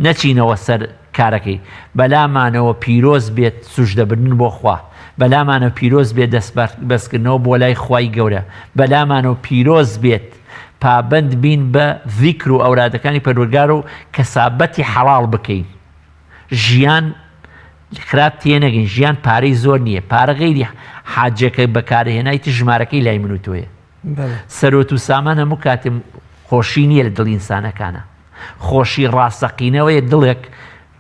نەچینەوە سەر کارەکەی بەلامانەوە پیرۆز بێت سوژدە بردن بۆ خوا بەلامانەوە پیرۆز بێت دەست بەرزکردنەوە بۆ لای خوای گەورە بەلامانەوە پیرۆز بێت پابەند بین بە زیکر و ئەورادەکانی پەروەردگار و کەسابەتی حەڵاڵ بکەین ژیان خراپ تێنەگەین ژیان پارەی زۆر نییە پارە غەیری حاجەکە بەکارهێنای تر ژمارەکەی لای من و تۆیە سەرۆت و سامان هەموو کاتێ خۆشی نییە لە دڵی ئینسانەکانە خۆشی ڕاستەقینەوەیە دڵێک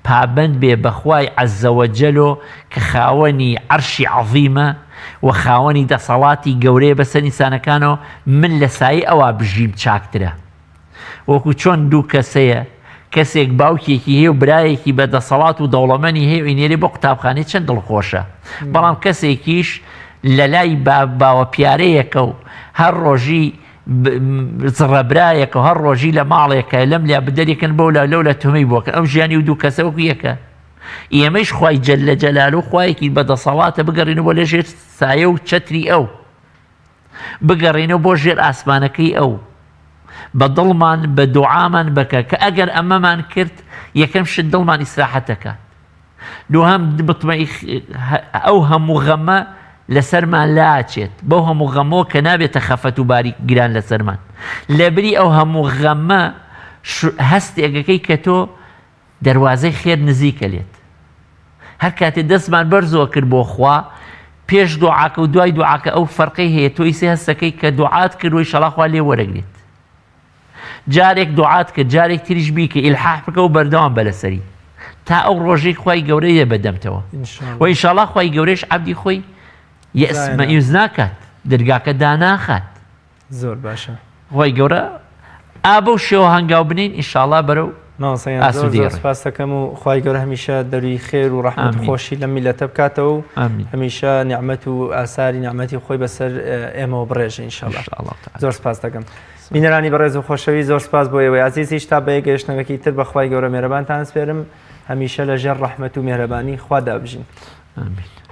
پابەند بێ بە خوای عز وجل و کە خاوەنی عەرشی عەظیمە و خاوەنی دەسەڵاتی گەورەیە بەسەر ئینسانەکانەوە من لە سایەی ئەوا بژیم چاکترە وەکو چۆن دوو کەسەیە کەسێک باوکێکی هەیە و برایەکی بە دەسەڵات و دەوڵەمەنی هەیە و ئینێرێ بۆ قوتابخانەی چەند دڵخۆشە بەڵام کەسێکیش لە لای باوە پیارەیەکە و هەر ڕۆژی زڕەبرایەکە و هەر ڕۆژی لە ماڵێکە لەم لیا بدەرێکن بەو لا لەو لە تهمەی بۆکە ئەو ژیانی و دوو کەسە وەکو یەکە ئێمەیش خوای جل جلاله خوایەکی بە دەسەڵاتە بگەڕینەوە بۆ لەژێر سایە و چەتری ئەو بگەڕێینەوە بۆ ژێر ئاسمانەکەی ئەو بە دڵمان بە دوعامان بەکە کە ئەگەر ئەمەمان کرد یەکەم شت دڵمان ئیسراحەت دەکات دووهەم مطمئ ئەو هەموو غەمە لەسەرمان لاچێت بەو هەموو غەمەوە کە نابێتە خەفەت و باریک گران لەسەرمان لەبری ئەو هەموو غەمە هەستێکەکەی کە تۆ دەروازەی خێر نزیکە لێت هەر کاتێ دەستمان بەرزۆ کرد بۆ خوا پێش دوعاکە و دوای دوعاکە ئەو فەرقەی هەیە تۆ ئیسێ هەستەکەی کە دوعات کردووی شەڵا خوا لێ وەرەگرێت جارێک دوعات کرد جارێک تریش بیکە ئیلحاح بکە و بەردەوام بە لەسەری تا ئەو ڕۆژەی خوای گەورە یە بەدەمتەوە و ئینشاڵا خوای گەورەش عەبدی خۆی یەئس مەئیوس ناکات دەرگاکە داناخات زۆر باشە خوای گەورە ئا بەو شێوە هەنگاو بنێین ئینشاڵا بەرەو مامۆستا گیان زۆر ئاسوودەی زۆر ڕێ سپاس دەکەم و خوای گەورە هەمیشە دەروی خێر و ڕەحمەت و ئامین خۆشی لەم میللەتە بکاتەوە و ئامین هەمیشە نیعمەت و ئاساری نیعمەتی خۆی بەسەر ئێمەوە بڕێژێ ان شاء الله ان شاء الله تعالی زۆر سپاس دەکەم بینەرانی بەڕێز و خۆشەویست زۆر سپاس بۆ ئێوەی ئازیزیش تا بە یەکگەیشتنەوەکی تر بە خوای گەورە مێرەبانتان سپێرم هەمیشە لە ژێر ڕەحمەت و مێرەبانی خوادا بژین. ئامین.